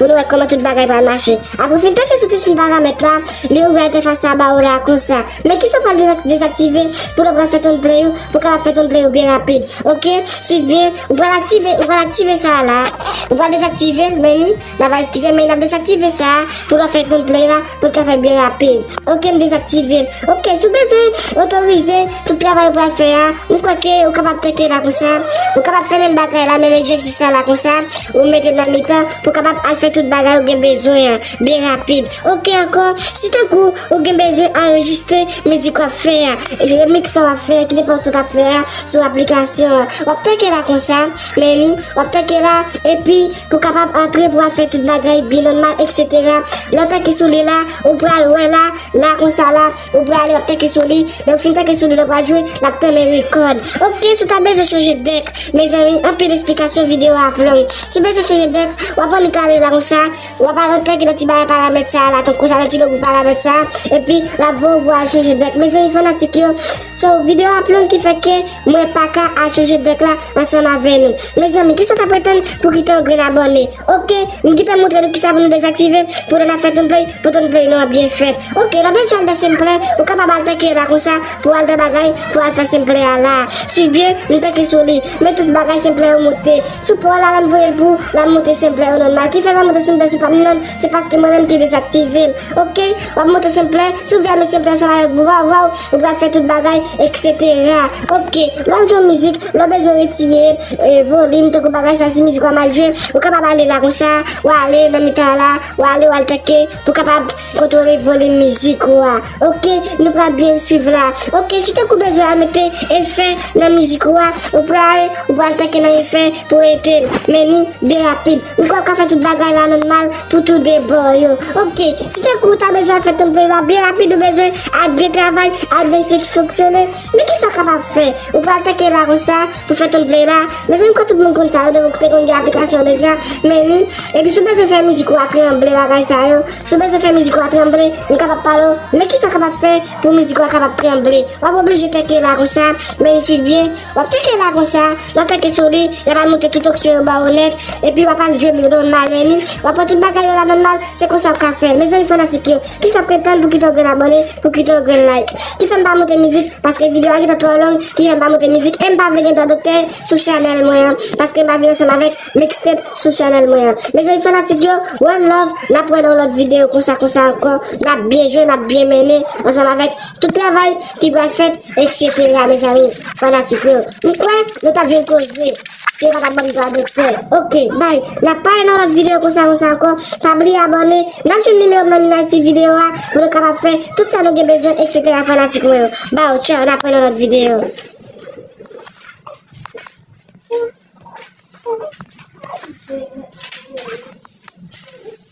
Pou nou wè kòman tout bagay pral mache. Apre w fin teke sou ti siy paramèt la, li ouvè entèfas sa ba ou la konsa. Men kisa w pral dezak-, dezaktive pou lè w pral fè tone play ou, pou w kapab fè tone play ou byen rapid. Ok? Swiv byen, ou pral aktive, ou pral aktive sa a la. Ou pral dezaktive l, men li, n ap eskize, men n ap dezaktive sa a pou lè w fè tone play la, pou l ka fèt byen rapid. Ok, m dezaktive l. Ok, si w bezwen otorize tout travay ou pral fè a, m kwè ke ou kapab teke la konsa. Ou kapab fè menm bagay la, menm egzèsis la, la konsa. Ou mete l nan mitan pou kapab al fè tout bagay ou gen bezwen an byen rapid. Ok, ankò, si tankou ou gen bezwen anrejistre mizik w ap fè a, remix w ap fè a, ki nenpòt sa w ap fè a sou aplikasyon an, w ap teke la konsa, men li, w ap teke la, epi pou kapab antre pou al fè tout bagay byen nòmal, et cetera. Lè w teke sou li la, ou pral wè la, la konsa la, ou prale, w ap teke sou li. Lè w fin teke sou li, lè w pral jwe, l ap tanmen rekòd. Ok, si w ta bezwen chanje dèk, mezanmi, anpil esplikasyon, videyo a ap long. Si w bezwen chanje dèk, w ap annik ale la konsa, w ap al antre nan ti bagay paramèt sa a la, tankou sa, nan ti logo paramèt sa a, epi l ap voye w pou al chanje dèk. Mezanmi, fanatik yo, so, videyo a ap long ki fè ke mwen pa ka al chanje dèk la ansanm avè nou. Mezanmi, kisa w t ap retann pou kite yon grenn abòne? Ok, m gentan montre nou kisa pou nou dezaktive, pou lè n ap fè tone play, pou tone play nou an byen fèt. Ok, lè w bezwen al nan tone play, ou kapab al teke la konsa, pou al nan bagay, pou al fè tone play a la. Swiv byen, m teke sou li. Men tout bagay tone play yo moute. Si w pa wè la, lè m voye l pou ou, l ap moute tone play yo nòmal. Ki fè l pa moute tone play sou pa m nan, se paske mwen menm ki dezaktive l. Ok, w ap moute tone play, si w vle al met tone play ansanm avèk vwaw, vwaw, ou pral fè tout bagay, et cetera. Ok, lè w ap jwe yon mizik, lè w bezwen retire, e, volim, tankou bagay sa, si mizik ou a mal jwe, ou kapab ale la konsa, w ale nan mitan la, w ale, w al teke, pou kapab kontwole volim mizik ou a. Ok, nou pral byen swiv la. Ok, si tankou w bezwen al mete efè nan mizik ou a, ou pral, ou pral teke nan efè pou ete l. Men li byen rapid. M kwè w ka fè tout bagay la nòmal pou tou de bò yo. Ok, si tankou w ta bezwen al fè tone play la byen rapid, ou bezwen al byen travay, al byen fik-, fonksyone, men kisa w kapab fè? Ou pral teke la konsa pou fè tone play la. Mezanmi, m kwè tout moun konn sa yo, depi w te konn gen aplikasyon deja. Men li, epi si w bezwen fè mizik ou a tranble, bagay sa yo, si w bezwen fè mizik ou a tranble, m kapab pale w, men kisa w kapab fè pou mizik ou a kapab tranble? W ap oblije teke la konsa, men li swiv byen, w ap teke la konsa, lè w teke sou li, y ap al moute tout opsyon yo ba ou nèt, epi w ap al jwe nòmal, men li, w ap pran tout bagay yo la nòmal, se konsa w ka fè. Mezanmi fanatik yo, kisa w ap ret tann pou kite yon grenn abòne, pou kite yon grenn like? Ki fè m pa moute mizik, paske videyo a gentan twò long, ki fè m pa moute mizik, e m pa vle gen dwa doktè sou chanèl mwen an, paske m pa vin ansanm avèk mixtape sou chanèl mwen an. Mezanmi fanatik yo, one love, n ap wè nan yon lòt videyo konsa, konsa ankò, n ap byen jwe, n ap byen mennen, ansanm avèk tout travay ki pral fèt, et cetera, mezanmi, fanatik yo. M kwè, nou t ap jwenn koze. Ke yo pa t ap ban m dwa doktè. Ok, bay. N ap pale nan lòt videyo konsa, konsa ankò. Pa bliye abòne. N ap jwenn nimewo m nan miyoti videyo a pou nou kapab fè tout sa nou gen bezwen, et cetera, fanatik mwen yo. Baw, tchaw, n ap wè nan lòt videyo.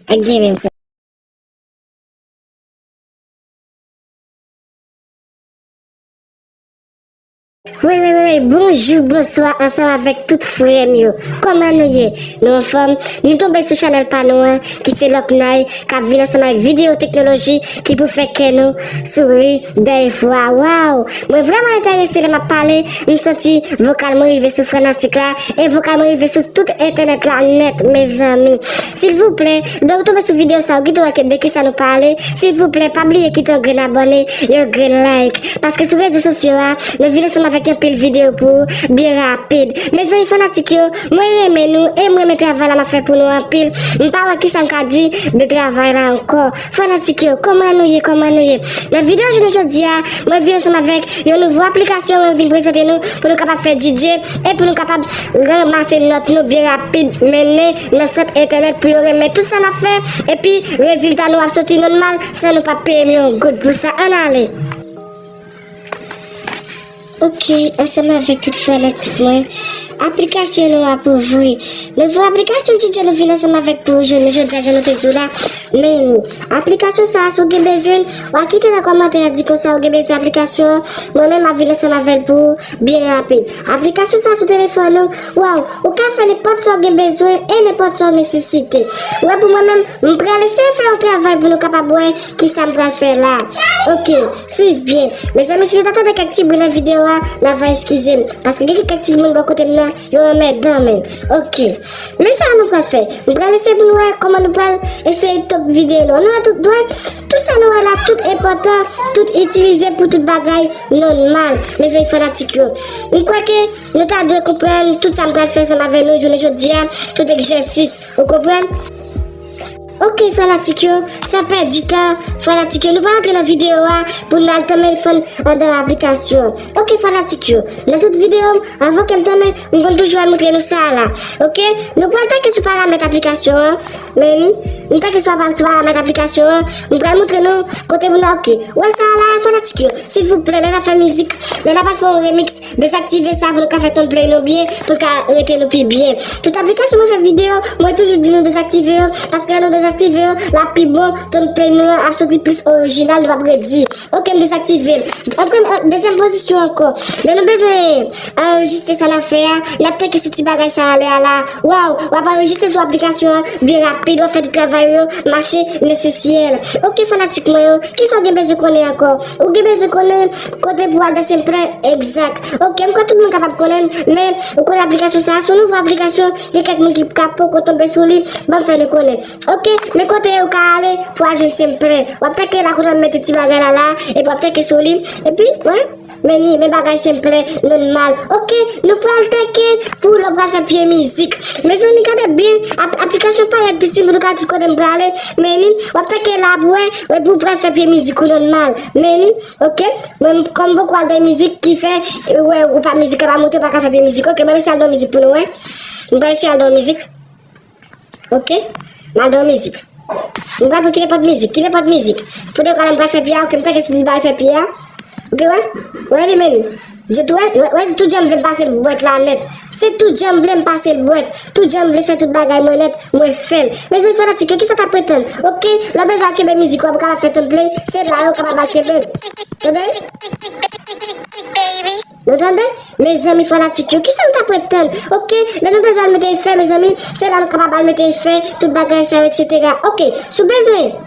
Ak gen menm fè. Wi, wi, wi, wi. Bonjou, bonswa, ansanm avèk tout frè m yo. Kòman nou ye? Nou anfòm? Nou tonbe sou chanèl pa nou an, ki se Lòknay, k ap vin ansanm avèk videyo teknoloji ki pou fè kè nou souri dèyè fwa. Waw! Mwen vrèman enterese lè m ap pale, m santi vokal mwen rive sou fanatik la, e vokal mwen rive sou tout entènèt la nèt, mezanmi. Silvouplè, lè w tonbe sou videyo sa, ou kite wè de kisa nou pale, silvouplè, pa bliye kite yon grenn abòne, yon grenn like. Paske sou rezo sosyo a, nou vin ansanm avèk Fè anpil videyo pou ou, byen rapid. Mezanmi fanatik yo, mwen renmen nou e mwen renmen travay la m ap fè pou nou anpil. M pa wè kisa m ka di de travay la ankò. Fanatik yo, kòman nou ye, kòman nou ye? Nan videyo jounen jodi a, mwen vin ansanm avèk yon nouvo aplikasyon mwen vin prezante nou pou nou kapab fè D J e pou nou kapab ranmase nòt nou byen rapid, mennen nan sant entènèt pou yo renmen tout sa n ap fè, epi rezilta nou ap soti nòmal san nou pa peye m yon goud pou sa. Ann ale! Ok, ansanm avèk tout fanatik mwen, aplikasyon nou ap ouvri. Nouvo aplikasyon D J nou vin ansanm avèk pou ou jounen jodi a, jan nou te di w la. Men, aplikasyon sa a, si w gen bezwen l, w a kite nan kòmantè a di konsa ou gen bezwen aplikasyon an. Mwen menm, m ap vin ansanm avè l pou ou byen rapid. Aplikasyon sa a sou telefòn ou, waw, ou ka fè nenpòt sa w gen bezwen e nenpòt sa w nesesite. Ou wè, pou mwen menm, m pral eseye fè yon travay pou nou kapab wè kisa m pral fè la. Ok, swiv byen. Mezanmi, si nou ta tande kèk ti bri nan videyo a, n a va eskize m. Paske gen kèk ti moun bò kote m nan, yo anmèdan, men. Ok. Men sa nou pral fè. Nou pral eseye pou nou wè kòman nou pral eseye top videyo nou. Nou wè tout, nou wè tout sa nou wè la, tout enpòtan, tout itilize pou tout bagay nòmal. Mezanmi fanatik yo. M kwè ke nou ta dwe konprann tout sa m pral fè ansanm avè nou jounen jodi a, tout egzèsis. Ou konprann? Ok, fanatik yo, san pèdi tan, fanatik yo, nou pral antre nan videyo a pou n al tanmen fann andan aplikasyon. Ok, fanatik yo, nan tout videyo m, anvan ke m tanmen, m konn toujou al montre nou sa a la. Ok, nou pral teke sou paramèt aplikasyon an, men m teke sou apa-, sou paramèt aplikasyon an, m pral montre nou kote pou nou, ok. Wè sa a la, fanatik yo, silvouplè, lè n ap fè mizik, lè n ap al fè yon remix, dezaktive sa pou nou ka fè ton play nou byen, pou l ka rete nou pi byen. Tout aplikasyon mwen fè videyo, mwen toujou di nou dezaktive yo, paske lè nou dezaktive yo, l ap pi bon, ton play nou an ap soti plis orijinal, nou p ap redi. Ok, m dezaktive l. Antre an dezyèm pozisyon ankò. Lè nou bezwen anrejistre sa n ap fè a, n ap teke sou ti bagay sa anlè a la. Waw, w ap anrejistre sou aplikasyon an byen rapid, w ap fè tout travay ou yo mache nesesyèl. Ok, fanatik mwen yo, kisa w gen bezwen konnen ankò? Ou gen bezwen konnen kote pou al nan Sampler egzak. Ok, m kwè tout moun kapab konnen l, men ou konnen aplikasyon sa a, se yon nouvo aplikasyon, gen kèk moun ki ka poko tonbe sou li, ban m fè nou konnen. Ok, men kote ou ka ale pou al jwenn Sampler. W ap teke la kote w ap mete ti bagay la la, epi w ap teke sou li, epi, wè, men li, men bagay Sampler nòmal. Ok, nou pral teke pou lè w pral fè pye mizik. Mezanmi, gade byen, ap-, aplikasyon parèt piti pou nou ka di kote m prale, men li, w ap teke la pou wè, wè pou w pral fè pye mizik ou nòmal. Men li, ok, mwen, kòm m poko al nan mizik ki fè, wè, ou pa mizik la pa monte, ou pa ka fè pye mizik. Ok, mwen eseye al nan mizik pou nou wè. M pral eseye al nan mizik. Ok? M al nan mizik. M pral pran ki nenpòt mizik, ki nenpòt mizik. Pou de kwa la m pral fè pye a, ok, m teke sou ti bagay fè pye a. Ok, wè? Wè li men li. Je tou wè, wè, wè, tout jan m vle m pase l bwèt la nèt. Se tout jan m vle m pase l bwèt. Tout jan m vle fè tout bagay mwen nèt, mwen fè l. Mezanmi fanatik yo, kisa w t ap pretann? Ok, lè w bezwen al kenbe mizik ou a pou kapab fè ton play, se la yo kapab al kenbe l. Tande? Nou tande? Mezanmi fanatik yo, kisa nou t ap ret tann? Ok, lè nou bezwen al mete efè, mezanmi, se la nou kapab al mete efè, tout bagay sa yo, etsetera. Ok, si w bezwen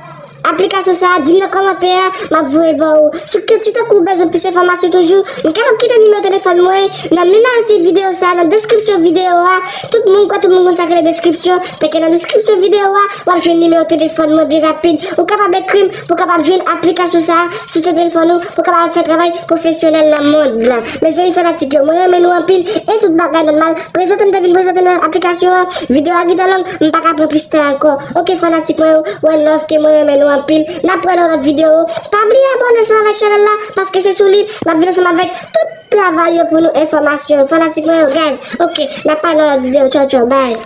aplikasyon sa a, di m nan kòmantè a, m ap voye l ba ou. Si w, si tankou w bezwen plis enfòmasyon toujou, m kapab kite nimewo telefòn mwen nan minaj videyo sa a, nan deskripsyon videyo a. Tout moun kwè, tout moun konn sa k rele deskripsyon. Tanke nan deskripsyon videyo a, w ap jwenn nimewo telefòn mwen byen rapid. Ou kapab ekri m pou w kapab jwenn aplikasyon sa a sou telefòn ou, pou w kapab fè travay pwofesyonèl nan mond lan. Mezanmi fanatik yo, mwen renmen nou anpil e tout bagay nòmal. Prezante m te vin prezante nou aplikasyon an. Videyo a gentan long, m pa ka pran plis tan ankò. Ok fanatik mwen yo, one love ke mwen renmen nou anpil. N ap wè nan lòt videyo. Pa bliye abòne ansanm avèk chanèl la, paske se sou li m ap vin ansanm avèk tout travay yo pou nou enfòmasyon. Fanatik mwen yo, guys. Ok, n ap pale nan lòt videyo. Tchaw, tchaw, bye.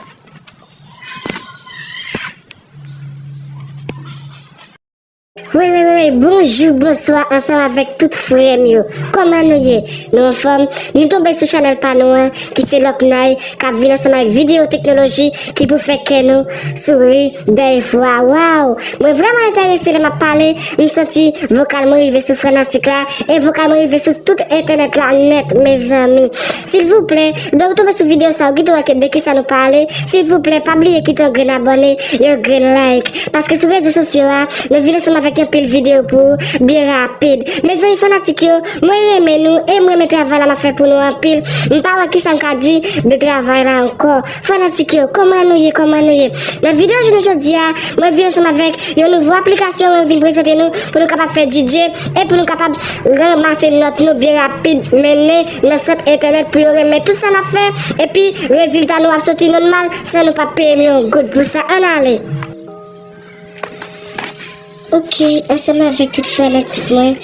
Wi, wi, wi, wi, bonjou, bonswa, ansanm avèk tout frè m yo. Kòman nou ye? Nou anfòm? Nou tonbe sou chanèl pa nou an, ki se Lòknay, k ap vin ansanm avèk videyo teknoloji ki pou fè kè nou souri dèyè fwa. Waw! Mwen vrèman enterese lè m ap pale, m santi vokal mwen rive sou fanatik la, e vokal mwen rive sou tout entènèt la nèt, mezanmi. Silvouplè, lè w tonbe sou videyo sa, ou kite wè ke de kisa nou pale, silvouplè, pa bliye kite yon grenn abòne, yon grenn like. Paske sou rezo sosyo a, nou vin ansanm avèk anpil videyo pou ou, byen rapid. Mezanmi fanatik yo, mwen renmen nou e mwen renmen travay la m ap fè pou nou anpil. M pa wè kisa m ka di de travay la ankò. Fanatik yo, kòman nou ye, kòman nou ye? Nan videyo jounen jodi a, mwen vin ansanm avèk yon nouvo aplikasyon mwen vin prezante nou pou nou kapab fè D J e pou nou kapab ranmase nòt nou byen rapid, mennen nan sant entènèt pou yo renmen tout sa n ap fè, epi rezilta nou ap soti nòmal san nou pa peye m yon goud pou sa. Ann ale! Ok, ansanm avèk tout fanatik mwen,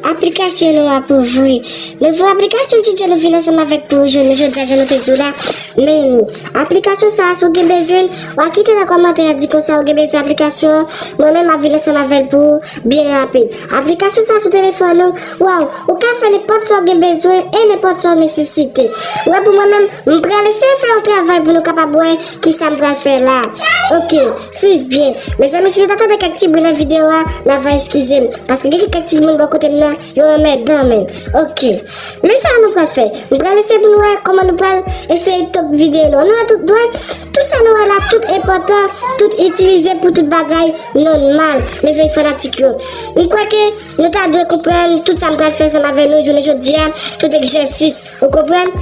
aplikasyon nou ap ouvri. Nouvo aplikasyon D J nou vin ansanm avèk pou ou jounen jodi a, jan nou te di w la. Men, aplikasyon sa a, si w gen bezwen l, w a kite nan kòmantè a, di konsa ou gen bezwen aplikasyon an. Mwen menm, m ap vin ansanm avè l pou ou byen rapid. Aplikasyon sa a sou telefòn ou, waw, ou ka fè nenpòt sa w gen bezwen e nenpòt sa w nesesite. Wè, pou mwen menm, m pral eseye fè yon travay pou nou kapab wè kisa m pral fè la. Ok, swiv byen. Mezanmi, si nou ta tande kèk ti bri nan videyo a, n a va eskize m. Paske gen kèk ti moun bò kote m nan, yo anmèdan, men. Ok. Men sa nou pral fè. Nou pral eseye pou nou wè kòman nou pral eseye top videyo nou. Nou wè tout, wè, tout sa nou wè la, tout enpòtan, tout itilize pou tout bagay nòmal. Mezanmi fanatik yo. M kwè ke nou ta dwe konprann tout sa m pral fè ansanm avè nou jounen jodi a, tout egzèsis. Ou konprann?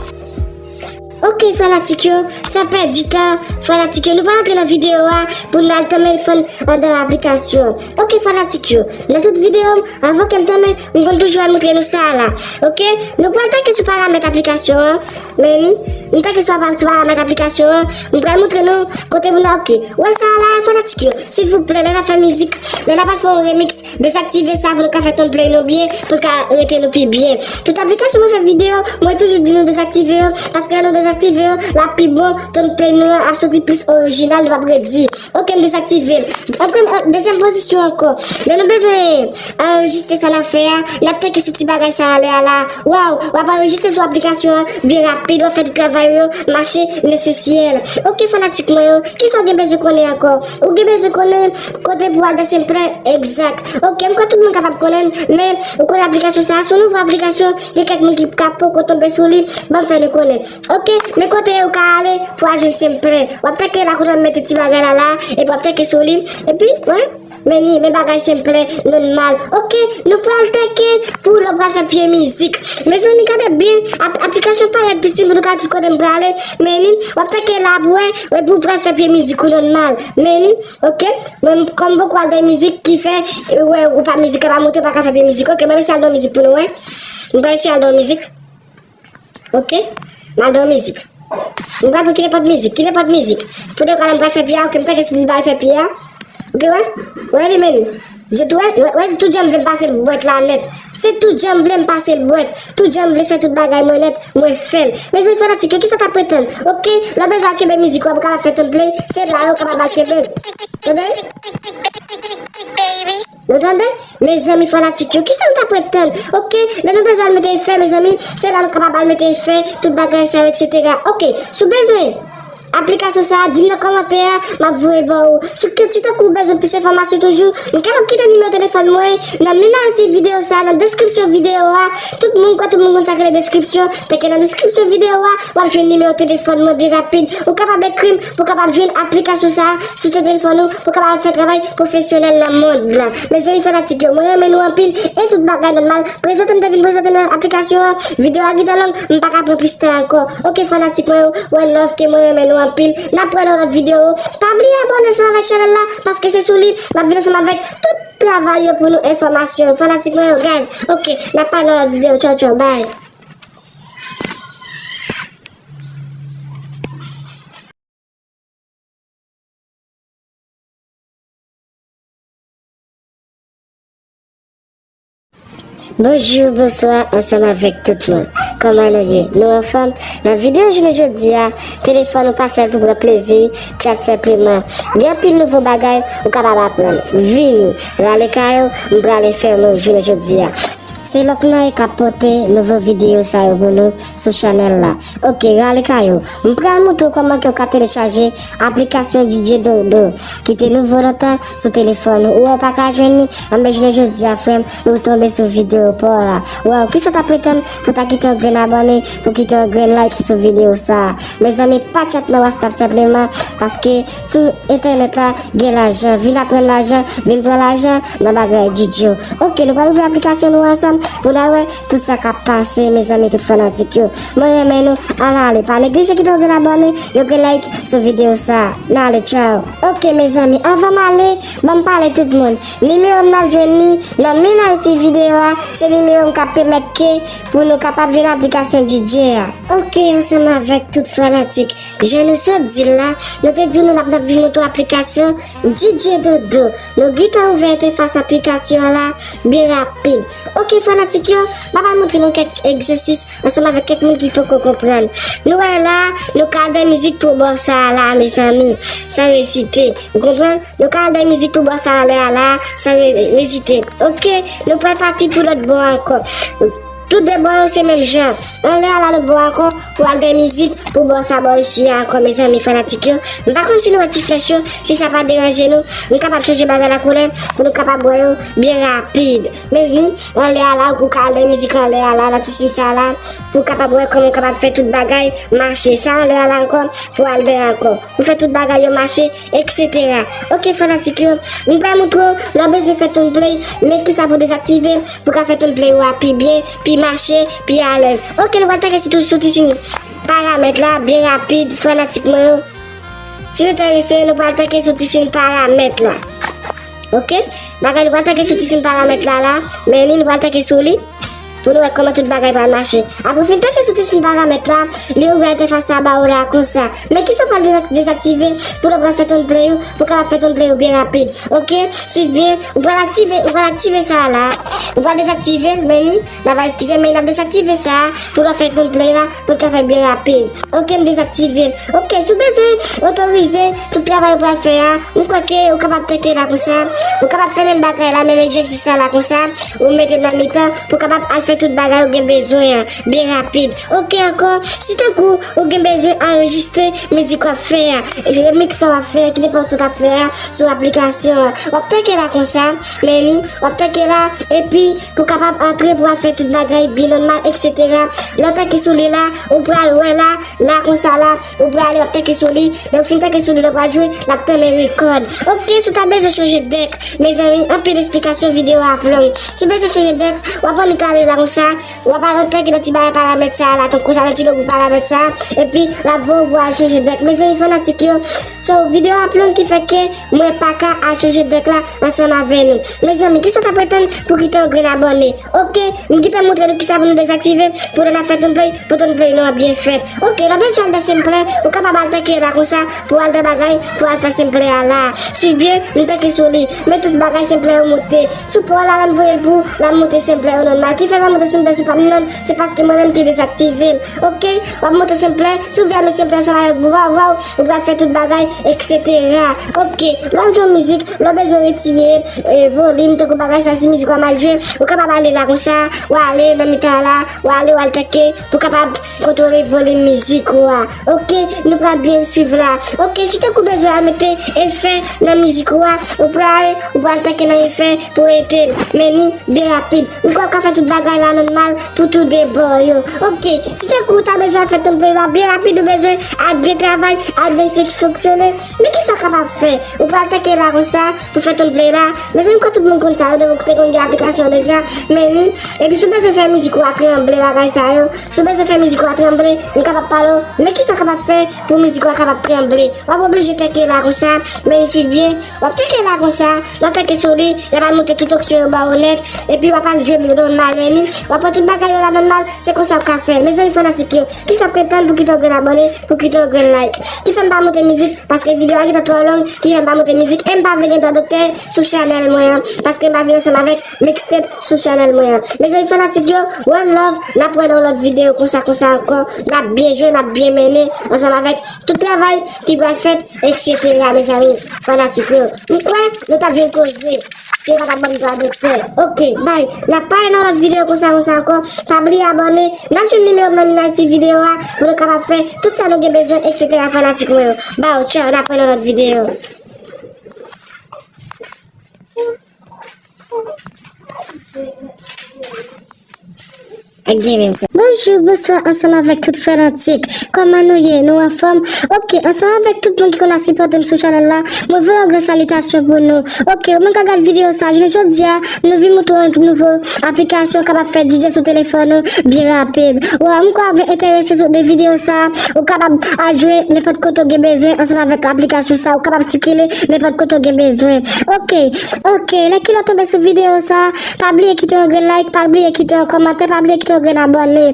Ok, fanatik yo, san pèdi tan, fanatik yo, nou pral antre nan videyo a pou n al tanmen fann anndan aplikasyon an. Ok, fanatik yo, nan tout videyo m, anvan ke m tanmen, m konn toujou al montre nou sa a la. Ok, nou pral tanke sou paramèt aplikasyon an, men ni, nou tanke sou, sou paramèt aplikasyon an, m pral montre nou kote pou n al, ok. Wè sa a la, fanatik yo, silvouplè, lè n ap fè mizik, lè n ap al fè yon remix, dezaktive sa pou nou ka fè tone play nou byen, pou l ka rete nou pi byen. Tout aplikasyon mwen fè videyo, mwen toujou di nou dezaktive yo, paske lè nou dezaktive yo, l ap pi bon, tone play nou an ap soti plis orijinal, nou p ap redi. Ok, m dezaktive l. An premye, an dezyèm pozisyon ankò. Lè nou bezwen anrejistre sa n ap fè a, n ap tanke sou ti bagay sa anlè a la. Waw, w ap anrejistre sou aplikasyon an byen rapid, w ap fè tout travay yo mache nesesyèl. Ok, fanatik mwen yo, kisa w gen bezwen konnen ankò? Ou gen bezwen konnen kote pou al danse m play egzak. Ok, m kwè tout moun kapab konnen l, men ou konnen aplikasyon sa a, se yon nouvo aplikasyon, gen kèk moun ki ka poko tonbe sou li, ban m fè nou konnen. Ok, men kote ou ka ale pou al jwenn Simple. W ap tanke la kote m mete ti bagay la la, epi w ap tanke sou li, epi, wè, men ni, men bagay Simple, nòmal. Ok, nou pral tanke pou lè w pral fè pye mizik. Mezanmi, gade byen, ap, aplikasyon parèt piti pou nou ka di kote m prale, men ni, w ap tanke la pou wè, wè, pou w pral fè pye mizik ou nòmal. Men ni, ok, mwen, kòm m poko al dan mizik, ki fè, e, wè, ou pa mizik la pa monte, ou pa ka fè pye mizik. Ok, mwen, m eseye al dan mizik pou nou, wè. M pral eseye al dan mizik. Ok? M al dan mizik. M pral pran ki nenpòt mizik, ki nenpòt mizik. Pou de kwa la m pral fè pye a, ok, m tanke sou ti bagay fè pye a. Ok, wè? Wè li men li. Je tou wè, wè, wè, tout jan m vle m pase l bwèt la nèt. Se tout jan m vle m pase l bwèt. Tout jan m vle fè tout bagay mwen nèt, mwen fè l. Mezanmi fanatik yo, kisa w t ap pretann? Ok, lè w bezwen al kenbe mizik ou, w ap kapab fè tone play, se la yo kapab al kenbe l. Tande? Nou tande? Mezanmi fanatik yo, kisa nou t ap ret tann? Ok, lè nou bezwen al mete efè, mezanmi, se la nou kapab al mete efè, tout bagay sa yo, etsetera. Ok, si w bezwen aplikasyon sa a, di m nan kòmantè a, m ap voye l ba ou. Si w kèk ti tankou w bezwen plis enfòmasyon toujou, m kapab kite nimewo telefòn mwen nan minaj ti videyo sa a, nan deskripsyon videyo a. Tout moun kwè tout moun konn sa k rele deskripsyon, tanke nan deskripsyon videyo a, w ap jwenn nimewo telefòn mwen byen rapid. Ou kapab ekri m pou w kapab jwenn aplikasyon sa a sou telefòn ou, pou w kapab fè travay pwofesyonèl nan mond lan. Mezanmi fanatik yo, mwen renmen nou anpil e tout bagay nòmal. Prezante m te vin prezante nou aplikasyon an. Videyo a gentan long, m pa ka pran plis tan ankò. Ok fanatik mwen yo, one love ke mwen renmen nou anpil. N ap wè nan lòt videyo. Pa bliye abòne ansanm avèk chanèl la, paske se sou li m ap vin ansanm avèk tout travay yo pou nou enfòmasyon. Fanatik mwen yo, guys. Ok, n ap pale nan lòt videyo. Tchaw, tchaw, bye. Bonjou, bonswa, ansanm avèk tout moun. Kòman nou ye? Nou anfòm? Nan videyo jounen jodi a, telefòn ou pa sèl pou pran plezi, tchat senpleman. Gen anpil nouvo bagay ou kapab aprann. Vini, rale kay ou, m prale fè nou jounen jodi a. Se Lòk Naye k ap pote nouvo videyo sa yo pou nou sou chanèl la. Ok, rale kay ou. M pral montre w kòman ke w ka telechaje aplikasyon D J Dodo ki te nouvo lontan sou telefòn ou. Ou wè w pa ka jwenn li? Anben jounen jodi a, frè m, nou tonbe sou videyo pa w la. Waw, kisa w t ap retann pou w ta kite yon grenn abòne, pou kite yon grenn like sou videyo sa a? Mezanmi, pa tchat nan WhatsApp senpleman, paske sou entènèt la, gen lajan. Vin aprann lajan, vin pran lajan nan bagay D J yo. Ok, nou pral ouvri aplikasyon nou ansanm pou n al wè tout sa k ap pase, mezanmi, tout fanatik yo. Mwen renmen nou, ann ale. Pa neglije kite yon grenn abòne, yon grenn like sou videyo sa a. N ale, tchaw. Ok, mezanmi, anvan m ale, ban m pale tout moun. Nimewo m n ap jwenn li nan men Ayiti videyo a, se nimewo m k ap pèmèt ke pou nou kapab jwenn aplikasyon D J a. Ok, ansanm avèk tout fanatik, jan nou sot di l la, nou te di w nou n ap, n ap vin montre w aplikasyon D J Dodo. Nou gentan ouvè entèfas aplikasyon an la byen rapid. Ok, fanatik yo, m ap al montre nou kèk egzèsis ansanm avèk kèk moun ki poko konprann. Nou wè la, nou ka al nan mizik pou bò sa a la, mezanmi, san rezite. Ou konprann? Nou ka al nan mizik pou bò sa a anlè a la, san re-, rezite. Ok, nou pral pati pou lòt bò ankò. Tout de bò yo se menm jan. Anlè a la, lòt bò ankò, pou al nan mizik pou bò sa bò isi a ankò, mezanmi, fanatik yo. M pa konn si nou wè ti flèch yo, si sa pa deranje nou, nou kapab chanje bagay la koulè pou nou kapab wè yo byen rapid. Men ni, anlè a la, ou ka al nan mizik anlè a la, nan ti siy sa la, pou w kapab wè kòman w kapab fè tout bagay mache. Sa anlè a la ankò, pou al deyò ankò. Pou fè tout bagay yo mache, etsetera. Ok, fanatik yo, m pral montre w lè w bezwen fè tune play, men kisa pou dezaktive, pou ka fè tune play ou a pi byen, pi mache, pi alèz. Ok, nou pral teke sou, sou ti siy paramèt la, byen rapid, fanatik mwen yo. Si nou enterese, nou pral teke sou ti siy paramèt la. Ok? Bagay nou pral teke sou ti siy paramèt la, la, men li, nou pral teke sou li. Pou nou wè kòman tout bagay pral mache. Apre w fin teke sou ti siy paramèt la, li ouvè entèfas sa ba ou la konsa. Men kisa w pral dezak-, dezaktive pou lè w pral fè tune play ou, pou w kapab fè tune play ou byen rapid. Ok? Swiv byen, ou pral aktive, ou pral aktive sa a la. Ou pral dezaktive l, men li, n ap, eskize, men n ap dezaktive sa a pou lè w fè tune play la, pou l ka fèt byen rapid. Ok, m dezaktive l. Ok, si w bezwen otorize tout travay ou pral fè a, m kwè ke ou kapab teke la konsa. Ou kapab fè menm bagay la, menm egzèsis la la konsa. Ou mete l nan mitan pou w kapab al fè tout bagay ou gen bezwen an byen rapid. Ok, ankò, si tankou ou gen bezwen anrejistre mizik w ap fè a, remix sa w ap fè a, ki nenpòt sa w ap fè a sou aplikasyon an, w ap teke la konsa, men li, w ap teke la, epi pou w kapab antre pou w al fè tout bagay byen nòmal, etsetera. Lè w teke sou li la, ou pral wè la, la konsa la, ou prale, w ap teke sou li. Lè w fin teke sou li, lè w pral jwe, l ap tanmen rekòd. Ok, si w ta bezwen chanje dèk, mezanmi, anpil esplikasyon, videyo a ap long. Si w bezwen chanje dèk, w ap annik ale la konsa, w ap al antre nan ti bagay paramèt sa a la, tankou sa, nan ti logo paramèt sa a, epi l ap voye w pou al chanje dèk. Mezanmi, fanatik yo, so, videyo a ap long ki fè ke mwen pa ka al chanje dèk la ansanm avè nou. Mezanmi, kisa w t ap retann pou kite yon grenn abòne? Ok, m gentan montre nou kisa pou nou dezaktive, pou lè n ap fè tune play, pou tune play nou an byen fèt. Ok, lè w bezwen al nan Simpler, ou kapab al teke la konsa, pou al nan bagay, pou al fè Simpler a la. Swiv byen, m teke sou li. Men tout bagay Simpler yo moute. Sou pa w la, lè m voye l pou, l ap moute Simpler yo nòmal. Ki fè l pa moute sou m, sou pa m non, se paske mwen menm ki dezaktive l. Ok, w ap moute Simpler, si w vle al met Simpler ansanm avèk Vouvavou, ou pral fè tout bagay, etsetera. Ok, lè w ap jwe yon mizik, lè w bezwen retire, e, volim, tankou bagay sa, si mizik w a mal jwe, ou kapab ale la konsa, w ale nan mitan an la, w ale, w al teke, pou kapab kontwole volim mizik ou a. Ok, nou pral byen swiv la. Ok, si tankou w bezwen al mete efè nan mizik ou a, ou pral, ou pral teke nan efè pou w mete l. Men li byen rapid. Ou kwè w ka fè tout bagay la nòmal pou tou de bò yo. Ok, si tankou w ta bezwen al fè tune play la byen rapid, ou bezwen al byen travay, al byen fik-, fonksyone, men kisa w kapab fè? Ou pral teke la konsa pou fè tune play la. Mezanmi, m kwè tout moun konn sa yo, depi w te konn gen aplikasyon deja. Men li, epi si w bezwen fè mizik ou a tranble, bagay sa yo, si w bezwen fè mizik ou a tranble, m kapab pale w, men kisa w kapab fè pou mizik ou a kapab tranble? W ap oblije teke la konsa, men li swiv byen, w ap teke la konsa, lè w teke sou li, y ap al monte tout opsyon yo ba ou nèt, epi w ap al jwe nòmal, men li, w ap pran tout bagay yo la nòmal, se konsa w ka fè. Mezanmi fanatik yo, kisa w ap ret tann pou kite yon grenn abòne, pou kite yon grenn like? Ki fè m pa monte mizik, paske videyo a gentan twò long, ki fè m pa monte mizik, e m pa vle gen dwa doktè sou chanèl mwen an, paske m pa vin ansanm avèk mixtape sou chanèl mwen an. Mezanmi fanatik yo, one love, n ap wè nan yon lòt videyo konsa, konsa ankò, n ap byen jwe, n ap byen mennen, ansanm avèk tout travay ki pral fèt, etsetera, mezanmi, fanatik yo. M kwè, nou t ap jwenn koze. Yo pa t ap ban m tradwiktè. Ok, bay. N ap pale nan lòt videyo konsa, konsa ankò. Pa bliye abòne. N ap jwenn nimewo m nan minaj ti videyo a pou nou kapab fè tout sa nou gen bezwen, etsetera fanatik mwen yo. Baw, tchaw, n ap wè nan lòt videyo. Bonjou, bonswa, ansanm avèk tout fanatik. Kòman nou ye? Nou anfòm? Ok, ansanm avèk tout moun ki konn ap sipòte m sou chanèl la, mwen voye yon gran salitasyon pou nou. Ok, ou menm k ap gad videyo sa, jounen jodi a, nou vin montre w yon nouvo aplikasyon kapab fè D J sou telefòn ou byen rapid. Waw, m kwè w ap enterese sou de videyo sa, ou kapab al jwe nenpòt kote w gen bezwen ansanm avèk aplikasyon sa, ou kapab sikile nenpòt kote w gen bezwen. Ok, ok, lè kilè w tonbe sou videyo sa, pa bliye kite yon grenn like, pa bliye kite yon kòmantè, pa bliye kite yon grenn abòne.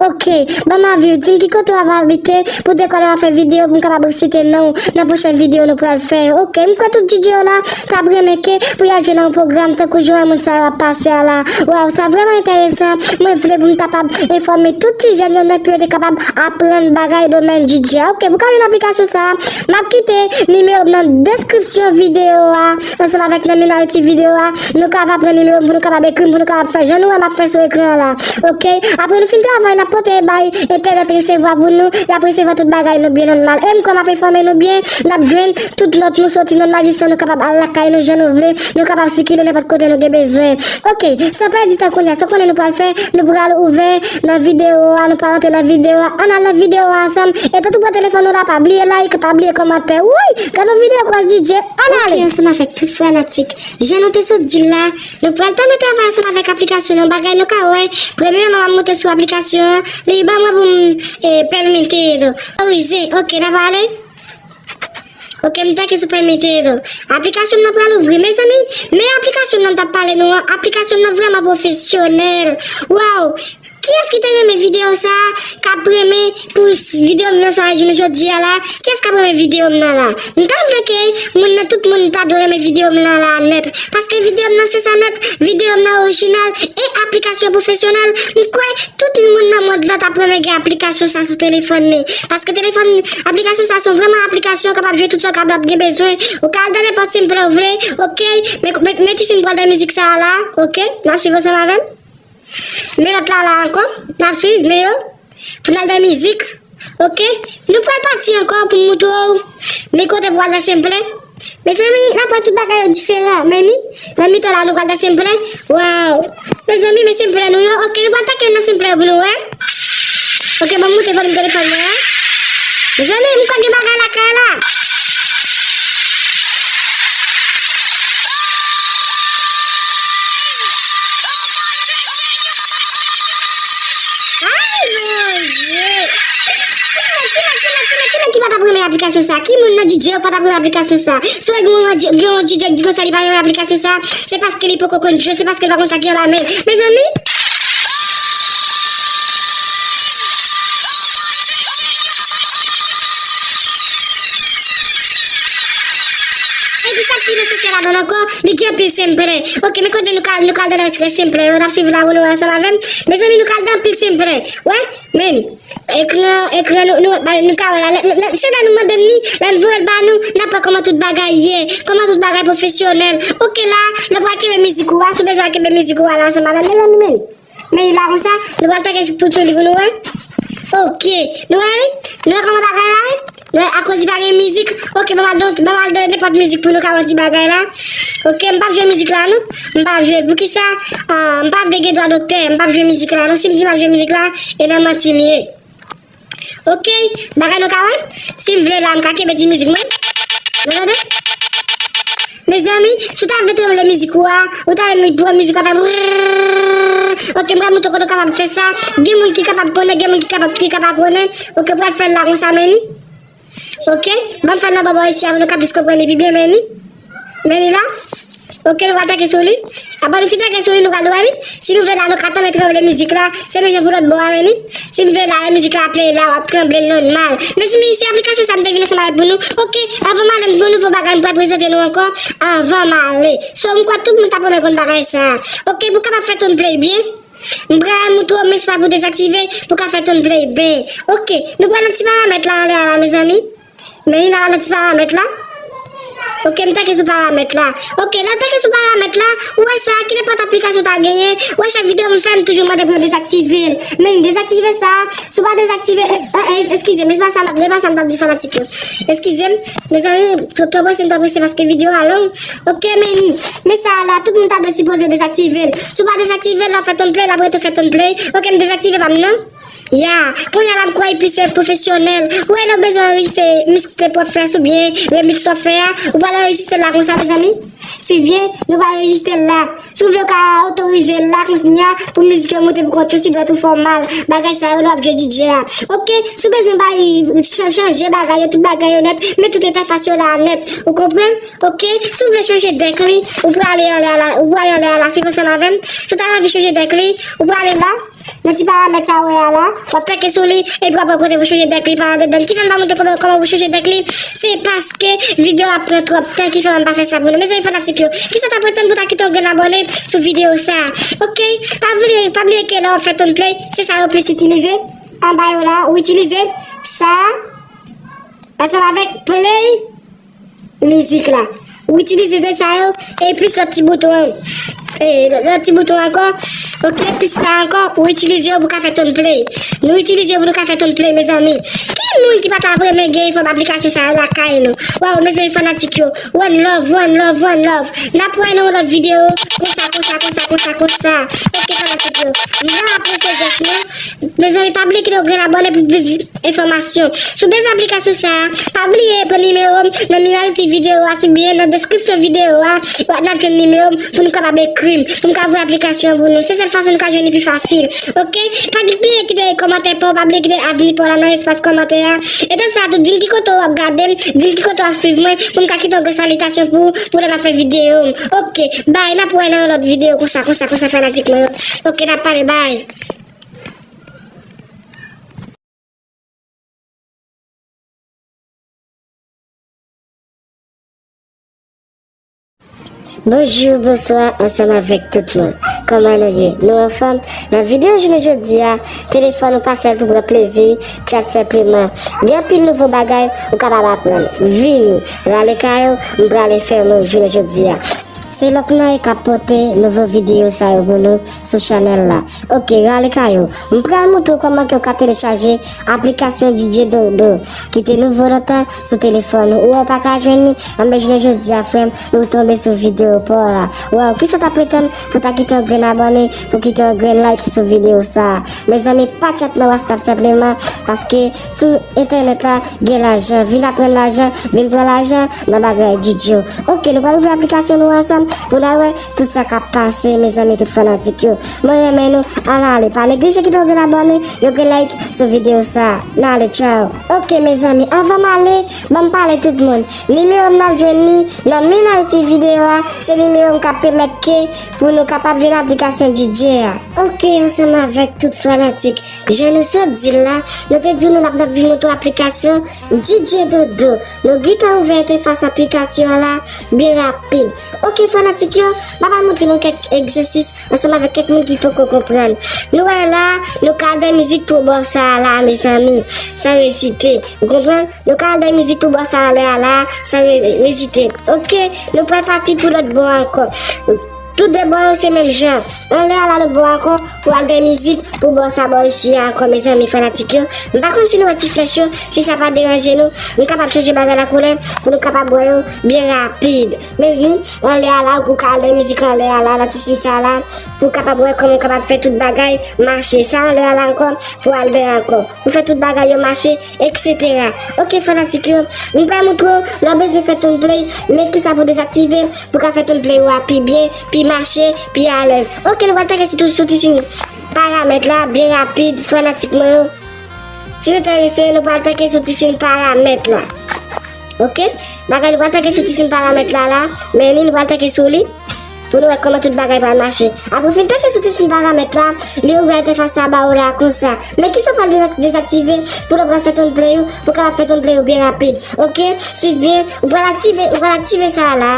Ok, ban m avi w, di m ki kote w ap abite pou dekouvri m ap fè videyo pou m kapab resite non w nan pwochèn videyo nou pral fè yo. Ok, m kwè tout D J yo la t ap renmen ke pou y al jwe nan yon pwogram tankou jan moun sa yo ap pase a la. Waw, sa vrèman enteresan. Mwen vle pou m kapab enfòme tout ti jèn yo nèt pou yo te kapab aprann bagay domèn D J a. Ok, pou ka jwenn aplikasyon sa a, m ap kite nimewo m nan deskripsyon videyo a. Ansanm avèk nan minaj ti videyo a, nou ka va pran nimewo m pou nou kapab ekri m, pou nou kapab fè jan nou wè m ap fè sou ekran an la. Ok? Apre nou fin travay, n ap pote bay entènèt resevwa pou nou, y ap resevwa tout bagay nou byen nòmal. E m kwè m ap enfòme nou byen, n ap jwenn tout nòt nou soti nan majistra, nou kapab al lakay nou jan nou vle, nou kapab sikile nenpòt kote nou gen bezwen. Ok, san pèdi tan kounye a, sa w konnen nou pral fè, nou pral ouvè nan videyo a, nou pral antre nan videyo a, ann al nan videyo a ansanm. E tantou pran telefòn nou la, pa bliye like, pa bliye kòmantè. Woy! Gade yon videyo kòs D J, ann ale! Ok, ansanm avèk tout fanatik. Jan nou te sot di l la, nou pral tanmen travay ansanm avèk aplikasyon nan bagay nou ka wè. Premyèman, m ap monte sou aplikasyon an. Li ban mwen pou m, eh, pèmete, otorize. Ok, n ap ale. Ok, m teke sou pèmete. Aplikasyon m nan pral ouvri. Mezanmi, men aplikasyon m nan m t ap pale nou an. Aplikasyon m nan vrèman pwofesyonèl. Waw! Kiyès ki te renmen videyo sa a, k ap renmen pou s-, videyo m nan sa a jounen jodi a la? Kiyès k ap renmen videyo m nan la? M ta vle ke moun nan, tout moun ta dwe renmen videyo m nan la nèt. Paske videyo m nan se sa nèt, videyo m nan orijinal e aplikasyon pwofesyonèl. M kwè tout moun nan mond lan t ap renmen gen aplikasyon sa sou telefòn li. Paske telefòn, aplikasyon sa se vrèman aplikasyon w kapab jwe tout sa w kapab gen bezwen. Ou ka al nan nenpòt sim plan w vle, ok? Men, men, men ti sim pral nan mizik sa a la, ok? N ap swiv ansanm avè m. Men lòt la la ankò, n ap swiv, men yo, pou n al nan mizik, ok? Nou pral pati ankò pou m montre w, men kote pou al nan senplè. Mezanmi, n ap wè tout bagay yo diferan, men ni, nan mitan la nou pral nan senplè, waw! Mezanmi, men senplè nou yo, ok, nou pral teke youn nan senplè pou nou wè. Ok, ban m moute volim telefòn mwen an. Mezanmi, m kwè gen bagay lakay la. Ay, Bondye! Ki nèg, ki nèg, ki nèg, ki nèg, ki nèg ki pa t ap renmen aplikasyon sa? Ki moun nan D J yo pa t ap renmen aplikasyon sa? Si w gen yon, gen yon D J ki di konsa li pa renmen aplikasyon sa, se paske li poko konn jwe, se paske li pa konn sa ki anba men l. Mezanmi! Epi sa k pi nesesyè ladan l ankò, li gen anpil senplè. Ok, men kote nou ka, nou ka al nan eksprè senplè yo, n ap swiv la pou nou wè ansanm avè m. Mezanmi, nou ka al nan anpil senplè. Wè, men li. Ekran, ekran, nou, nou, ba, nou ka wè la. Lè, lè, lè, se lè nou mande m li, lè m voye l ba nou, n ap wè kòman tout bagay ye, kòman tout bagay pwofesyonèl. Ok, la, nou pral kenbe mizik ou a, si w bezwen kenbe mizik ou a la ansanm avè m. Mezanmi, men li. Men li la konsa, nou pral teke sou, sou li pou nou wè. Ok, nou wè li? Nou wè kòman bagay la ye? Nou wè, akoz li pa gen mizik. Ok, ban m al, ban m al nan nenpòt mizik pou nou ka wè ti bagay la. Ok, m p ap jwe mizik la non. M p ap jwe l. Poukisa? Ah, m pa vle gen dwa dotè. M p ap jwe mizik la non. Si m di m ap jwe mizik la, e nan manti m ye. Ok, bagay nou ka wè? Si m vle la, m ka kenbe ti mizik mwen. Nou tande? Mezanmi, si w ta vle tranble mizik ou a, ou ta vle pran mizik la fè brrrr. Ok, m pral montre w kote w kapab fè sa. Gen moun ki kapab konnen, gen moun ki kapab, ki kapab konnen. Ok, m pral fè l la konsa, men li. Ok, ban m fè l nan bò bò isi a pou nou ka plis konprann li pi byen, men li. Men li la. Ok, nou pral teke sou li. Apre nou fin teke sou li, nou pral wè li. Si nou vle la, nou ka tanmen tranble mizik la. Se menm jan pou lòt bò a, men li. Si nou vle la, lè mizik la ap play la, w ap tranble l nòmal. Mezanmi, se aplikasyon sa m te vin ansanm avèk pou nou. Ok, anvan m ale, m gen yon nouvo bagay m pral prezante nou ankò. Anvan m ale. So, m kwè tout moun t ap renmen konn bagay sa. Ok, pou kapab fè ton play byen. M pral montre w men sa pou dezaktive, pou ka fè ton play byen. Ok, nou pral nan ti paramèt la anlè a la, mezanmi. Men li nan ti paramèt la. Ok, m tanke sou paramèt la. Ok, lè w tanke sou paramèt la, ou wè sa, ki nenpòt aplikasyon w ta genyen, ou wè chak videyo m fè, m toujou mande pou yo dezaktive l. Men dezaktive sa, si w pa dezaktive, eh, eh, eskize m, se pa sa, se pa sa m t ap di fanatik yo. Eskize m, mezanmi, twò, twò prese, m twò prese paske videyo a long. Ok, men, men sa la, tout moun ta dwe sipoze dezaktive l. Si w pa dezaktive l, lè w fè ton play, l ap rete fè ton play. Ok, m dezaktive pa m nan. Ya, kounye a la m kwè li plis pwofesyonèl. Ou wè, lè w bezwen anrejistre mixtape w ap fè a, oubyen remix w ap fè a, ou pral anrejistre l la konsa, mezanmi. Swiv byen, nou pral anrejistre l la. Si w vle, w ka otorize l la, kounye a, pou mizik yo moute pou kont yo, si dwèt ou fè w mal. Bagay sa yo, lè w ap jwe D J a. Ok, si w bezwen bay, chan-, chanje bagay yo, tout bagay yo nèt, men tout entèfas yo la nèt. Ou konprann? Ok, si w vle chanje dèk li, ou prale anlè a la, ou prale anlè a la, swiv ansanm avè m. Si w ta anvi chanje dèk li, ou prale la. Nan ti paramèt sa w wè a la, w ap tanke sou li, epi w ap wè kote pou chanje dèk li pa andedan. Ki fè m pa montre kòman, kòman pou chanje dèk li? Se paske videyo a ap pran twòp tan ki fè m pa fè sa pou nou. Mezanmi fanatik yo, kisa w ta pretann pou w ta kite yon grenn abòne sou videyo sa a? Ok, pa bliye, pa bliye ke lè w ap fè ton play, se sa yo plis itilize. Anba yo la, ou itilize sa a ansanm avèk play mizik la. Ou itilize de sa yo, e plis lòt ti bouton an. E lòt ti bouton ankò, ok, plis sa ankò, ou itilize yo pou ka fè ton play. Nou itilize yo pou nou ka fè ton play, mezanmi. Ki moun ki pa ta renmen gen fòm aplikasyon sa yo lakay nou? Waw, mezanmi fanatik yo. One love, one love, one love. N ap wè nan yon lòt videyo. Konsa, konsa, konsa, konsa, konsa. Ok, fanatik yo. M ap apresye jès nou. Mezanmi, pa bliye kite yon grenn abòne pou plis enfòmasyon. Si w bezwen aplikasyon sa a, pa bliye pran nimewo m nan minaliti videyo a, oubyen nan deskripsyon videyo a, w ap jwenn nimewo m pou nou kapab ekri m, pou m ka voye aplikasyon an pou nou. Se sèl fason nou ka jwenn li pi fasil. Ok? Pa bliye kite kòmantè pa w, pa bliye kite avi pa w la nan espas kòmantè a. Etan sa tou, di m ki kote w ap gade m, di m ki kote w ap swiv mwen, pou m ka kite yon grenn salitasyon pou, pou lè m ap fè videyo m. Ok, bye, n ap wè nan yon lòt videyo konsa, konsa, konsa, fanatik mwen yo. Ok, n ap pale, bye. Bonjou, bonswa, ansanm avèk tout moun. Kòman nou ye? Nou anfòm? Nan videyo jounen jodi a, telefòn ou pa sèl pou pran plezi, tchat senpleman. Gen anpil nouvo bagay ou kapab aprann. Vini, rale kay ou, m prale fèmen w jounen jodi a. Se Lòknay k ap pote nouvo videyo sa yo pou nou sou chanèl la. Ok, rale kay ou. M pral montre w kòman ke w ka telechaje aplikasyon D J Dodo ki te nouvo lontan sou telefòn ou. Ou wè w pa ka jwenn li? Anben jounen jodi a, frè m, nou tonbe sou videyo pa w la. Waw, kisa w ta pretann pou w ta kite yon grenn abòne, pou w kite yon grenn like sou videyo sa a? Mezanmi, pa tchat nan WhatsApp senpleman, paske sou entènèt la, gen lajan. Vin aprann lajan, vin pran lajan nan bagay D J yo. Ok, nou pral ouvri aplikasyon nou ansanm pou n al wè tout sa k ap pase, mezanmi, tout fanatik yo. Mwen renmen nou, ann ale. Pa neglije kite yon grenn abòne, yon grenn like sou videyo sa a. N ale, tchaw. Ok, mezanmi, anvan m ale, ban m pale tout moun. Nimewo m n ap jwenn li nan minaliti videyo a, se nimewo m k ap pèmèt ke pou nou kapab jwenn aplikasyon D J a. Ok, ansanm avèk tout fanatik. Jan nou sot di l la, nou te di w nou n ap, n ap vin montre w aplikasyon D J Dodo. Nou gentan ouvè entèfas aplikasyon an la byen rapid. Ok, fanatik yo, m ap al montre nou kèk egzèsis ansanm avèk kèk moun ki poko konprann. Nou wè la, nou ka al dèyè mizik pou bò sa a la, mezanmi, san rezite. Ou konprann? Nou ka al dèyè mizik pou bò sa a anlè a la, san re-, rezite. Ok, nou pral pati pou lòt bò a ankò. Tout de bò yo se menm jan. Anlè a la lòt bò ankò, pou al dèyè mizik, pou bò sa bò isi a ankò, mezanmi fanatik yo. M pa konn si nou wè ti flèch yo, si sa pa deranje nou, nou kapab chanje bagay la koulè, pou nou kapab wè yo byen rapid. Men ni, anlè a la, ou ka al dèyè mizik anlè a la, nan ti siy sa la, pou w kapab wè kòman w kapab fè tout bagay mache. Sa anlè a la ankò, pou al dèyè ankò. Ou fè tout bagay yo mache, etsetera. Ok, fanatik yo, m pral montre w, lè w bezwen fè tone play, men kisa pou dezaktive, pou ka fè tone play ou a pi byen, pi mache, pi alèz. Ok, nou pral tanke sou, sou ti siy paramèt la, byen rapid, fanatik mwen yo. Si nou enterese, nou pral tanke sou ti siy paramèt la. Ok? Bagay nou pral tanke sou ti siy paramèt la, la, men ni nou pral tanke sou li. pou nou wè kòman tout bagay pral mache. Apre w fin tanke sou ti siy paramèt la, li ouvè entèfas sa ba w la konsa. Men kisa w pral dezak-, dezaktive pou lè w pral fè tone play ou, pou w kapab fè tone play ou byen rapid. Oke? Swiv byen, ou pral aktive, ou pral aktive sa la.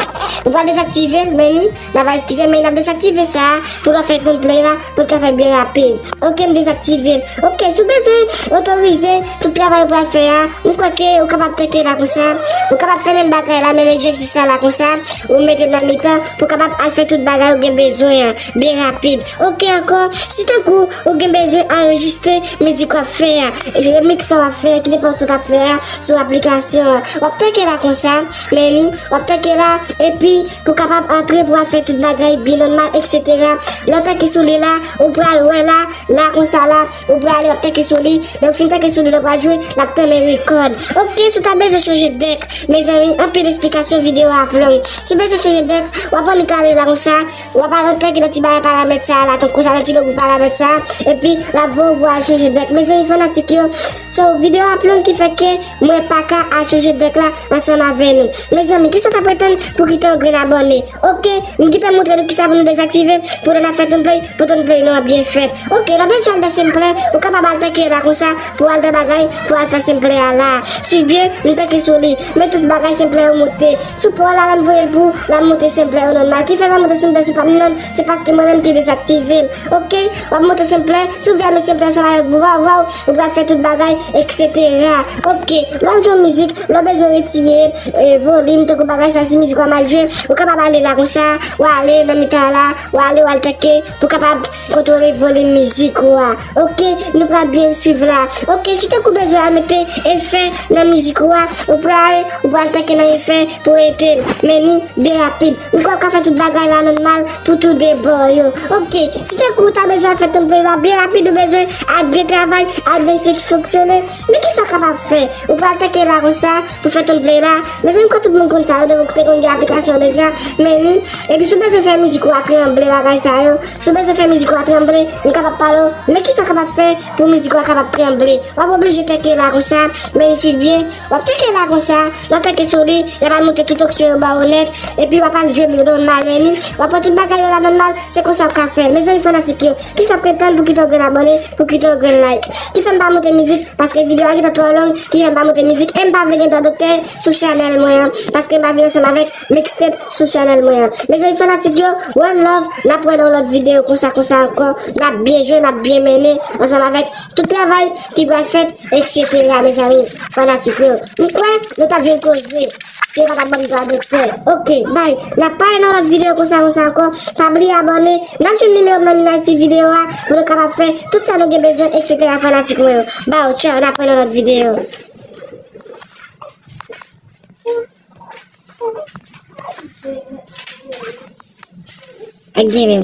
Ou pral dezaktive l, men li, n ap eskize, men n ap dezaktive sa pou lè w fè tone play la, pou l ka fèt byen rapid. Oke, m dezaktive l. Oke, si w bezwen otorize tout travay ou pral fè a, m kwè ke ou kapab tanke la konsa. Ou kapab fè menm bagay la, menm egzèsis sa la konsa. Ou mete l nan mitan pou w kapab al fè tout bagay ou gen bezwen an byen rapid. Oke, ankò, si tankou ou gen bezwen anrejistre mizik w ap fè a, remix sa w ap fè a, ki nenpòt sa w ap fè a sou aplikasyon an, w ap tanke la konsa, men li, w ap tanke la, epi pou w kapab antre pou w al fè tout bagay byen nòmal, etsetera. Lè w tanke sou li la, ou pral wè la, la konsa la, ou prale, w ap tanke sou li. Lè w fin tanke sou li, lè w pral jwe, l ap tanmen rekòd. Oke, si w ta bezwen chanje dèk, mezanmi, anpil esplikasyon, videyo a ap long. Si w bezwen chanje dèk, w ap annik ale la konsa, w ap al antre nan ti bagay paramèt sa la, tankou konsa, nan ti logo paramèt sa, epi l ap voye w pou w al chanje dèk. Mezanmi, fanatik yo, so, videyo a ap long ki fè ke mwen pa ka al chanje dèk la ansanm avè nou. Mezanmi, kisa w t ap tann pou kite yon grenn abòne? Oke, m gentan montre nou kisa pou nou dezaktive pou lè n ap fè tone play, pou tone play nou an byen fèt. Oke, lè w bezwen al nan sampler, ou kapab al tanke la konsa, pou al nan bagay, pou al fè sampler a la. Swiv byen, m tanke sou li. Men tout bagay sampler yo monte. Sou pa w la, lè m voye l pou, l ap monte sampler yo nòmal. Ki fè l pa monte sou m, sou pa m non, se paske mwen menm ki dezaktive l. Oke, w ap monte sampler, si w vle al met sampler ansanm avèk vwaw, vwaw, ou pral fè tout bagay, etsetera. Oke, lè w ap jwe yon mizik, lè w bezwen retire, e, volim, tankou bagay sa, si mizik w ap mal jwe, ou kapab ale la konsa, w ale nan mitan an la, w ale, w al tanke, pou w kapab kontwole volim mizik ou a. Oke, nou pral byen swiv la. Oke, si tankou w bezwen al mete efè nan mizik ou a, ou pral, ou pral tanke nan efè pou w mete l. Men li byen rapid. Ou kwè w ka fè tout bagay la nòmal pou tou de bò yo. Oke, si tankou w ta bezwen al fè tone play la byen rapid, ou bezwen al byen travay, al byen fik-, fonksyone, men kisa w kapab fè? Ou pral tanke la konsa pou fè tone play la. Mezanmi, m kwè tout moun konn sa yo, depi w te konn gen aplikasyon deja. Men li, epi si w bezwen fè mizik ou a tranble, bagay sa yo, si w bezwen fè mizik ou a tranble, m kapab pale w, men kisa w kapab fè pou mizik ou a kapab tranble? W ap oblije tanke la konsa, men li swiv byen, w ap tanke la konsa, lè w tanke sou li, y ap al monte tout opsyon yo ba w nèt, epi w ap al jwe byen nòmal, men li, w ap wè tout bagay yo la nòmal, se konsa w ka fè. Mezanmi fanatik yo, kisa w ap tann pou kite yon grenn abòne, pou kite yon grenn like? Ki fè m pa monte mizik, paske videyo a gentan twò long, ki fè m pa monte mizik, e m pa vle gen dwa doktè sou chanèl mwen an, paske m pa vin ansanm avèk mixtape sou chanèl mwen an. Mezanmi fanatik yo, one love, n ap wè nan yon lòt videyo konsa, konsa ankò, n ap byen jwe, n ap byen mennen, ansanm avèk tout travay ki pral fèt, etsetera, mezanmi, fanatik yo. M kwè, nou t ap jwenn koze, ke yo pa t ap ban m dwa doktè. Oke, bay, n ap pale nan lòt videyo konsa, konsa ankò, pa bliye abòne, n ap jwenn nimewo m nan minaj ti videyo a, pou nou kapab fè tout sa nou gen bezwen, etsetera, fanatik mwen yo. Baw, tchaw, n ap wè nan lòt videyo. Ak gen menm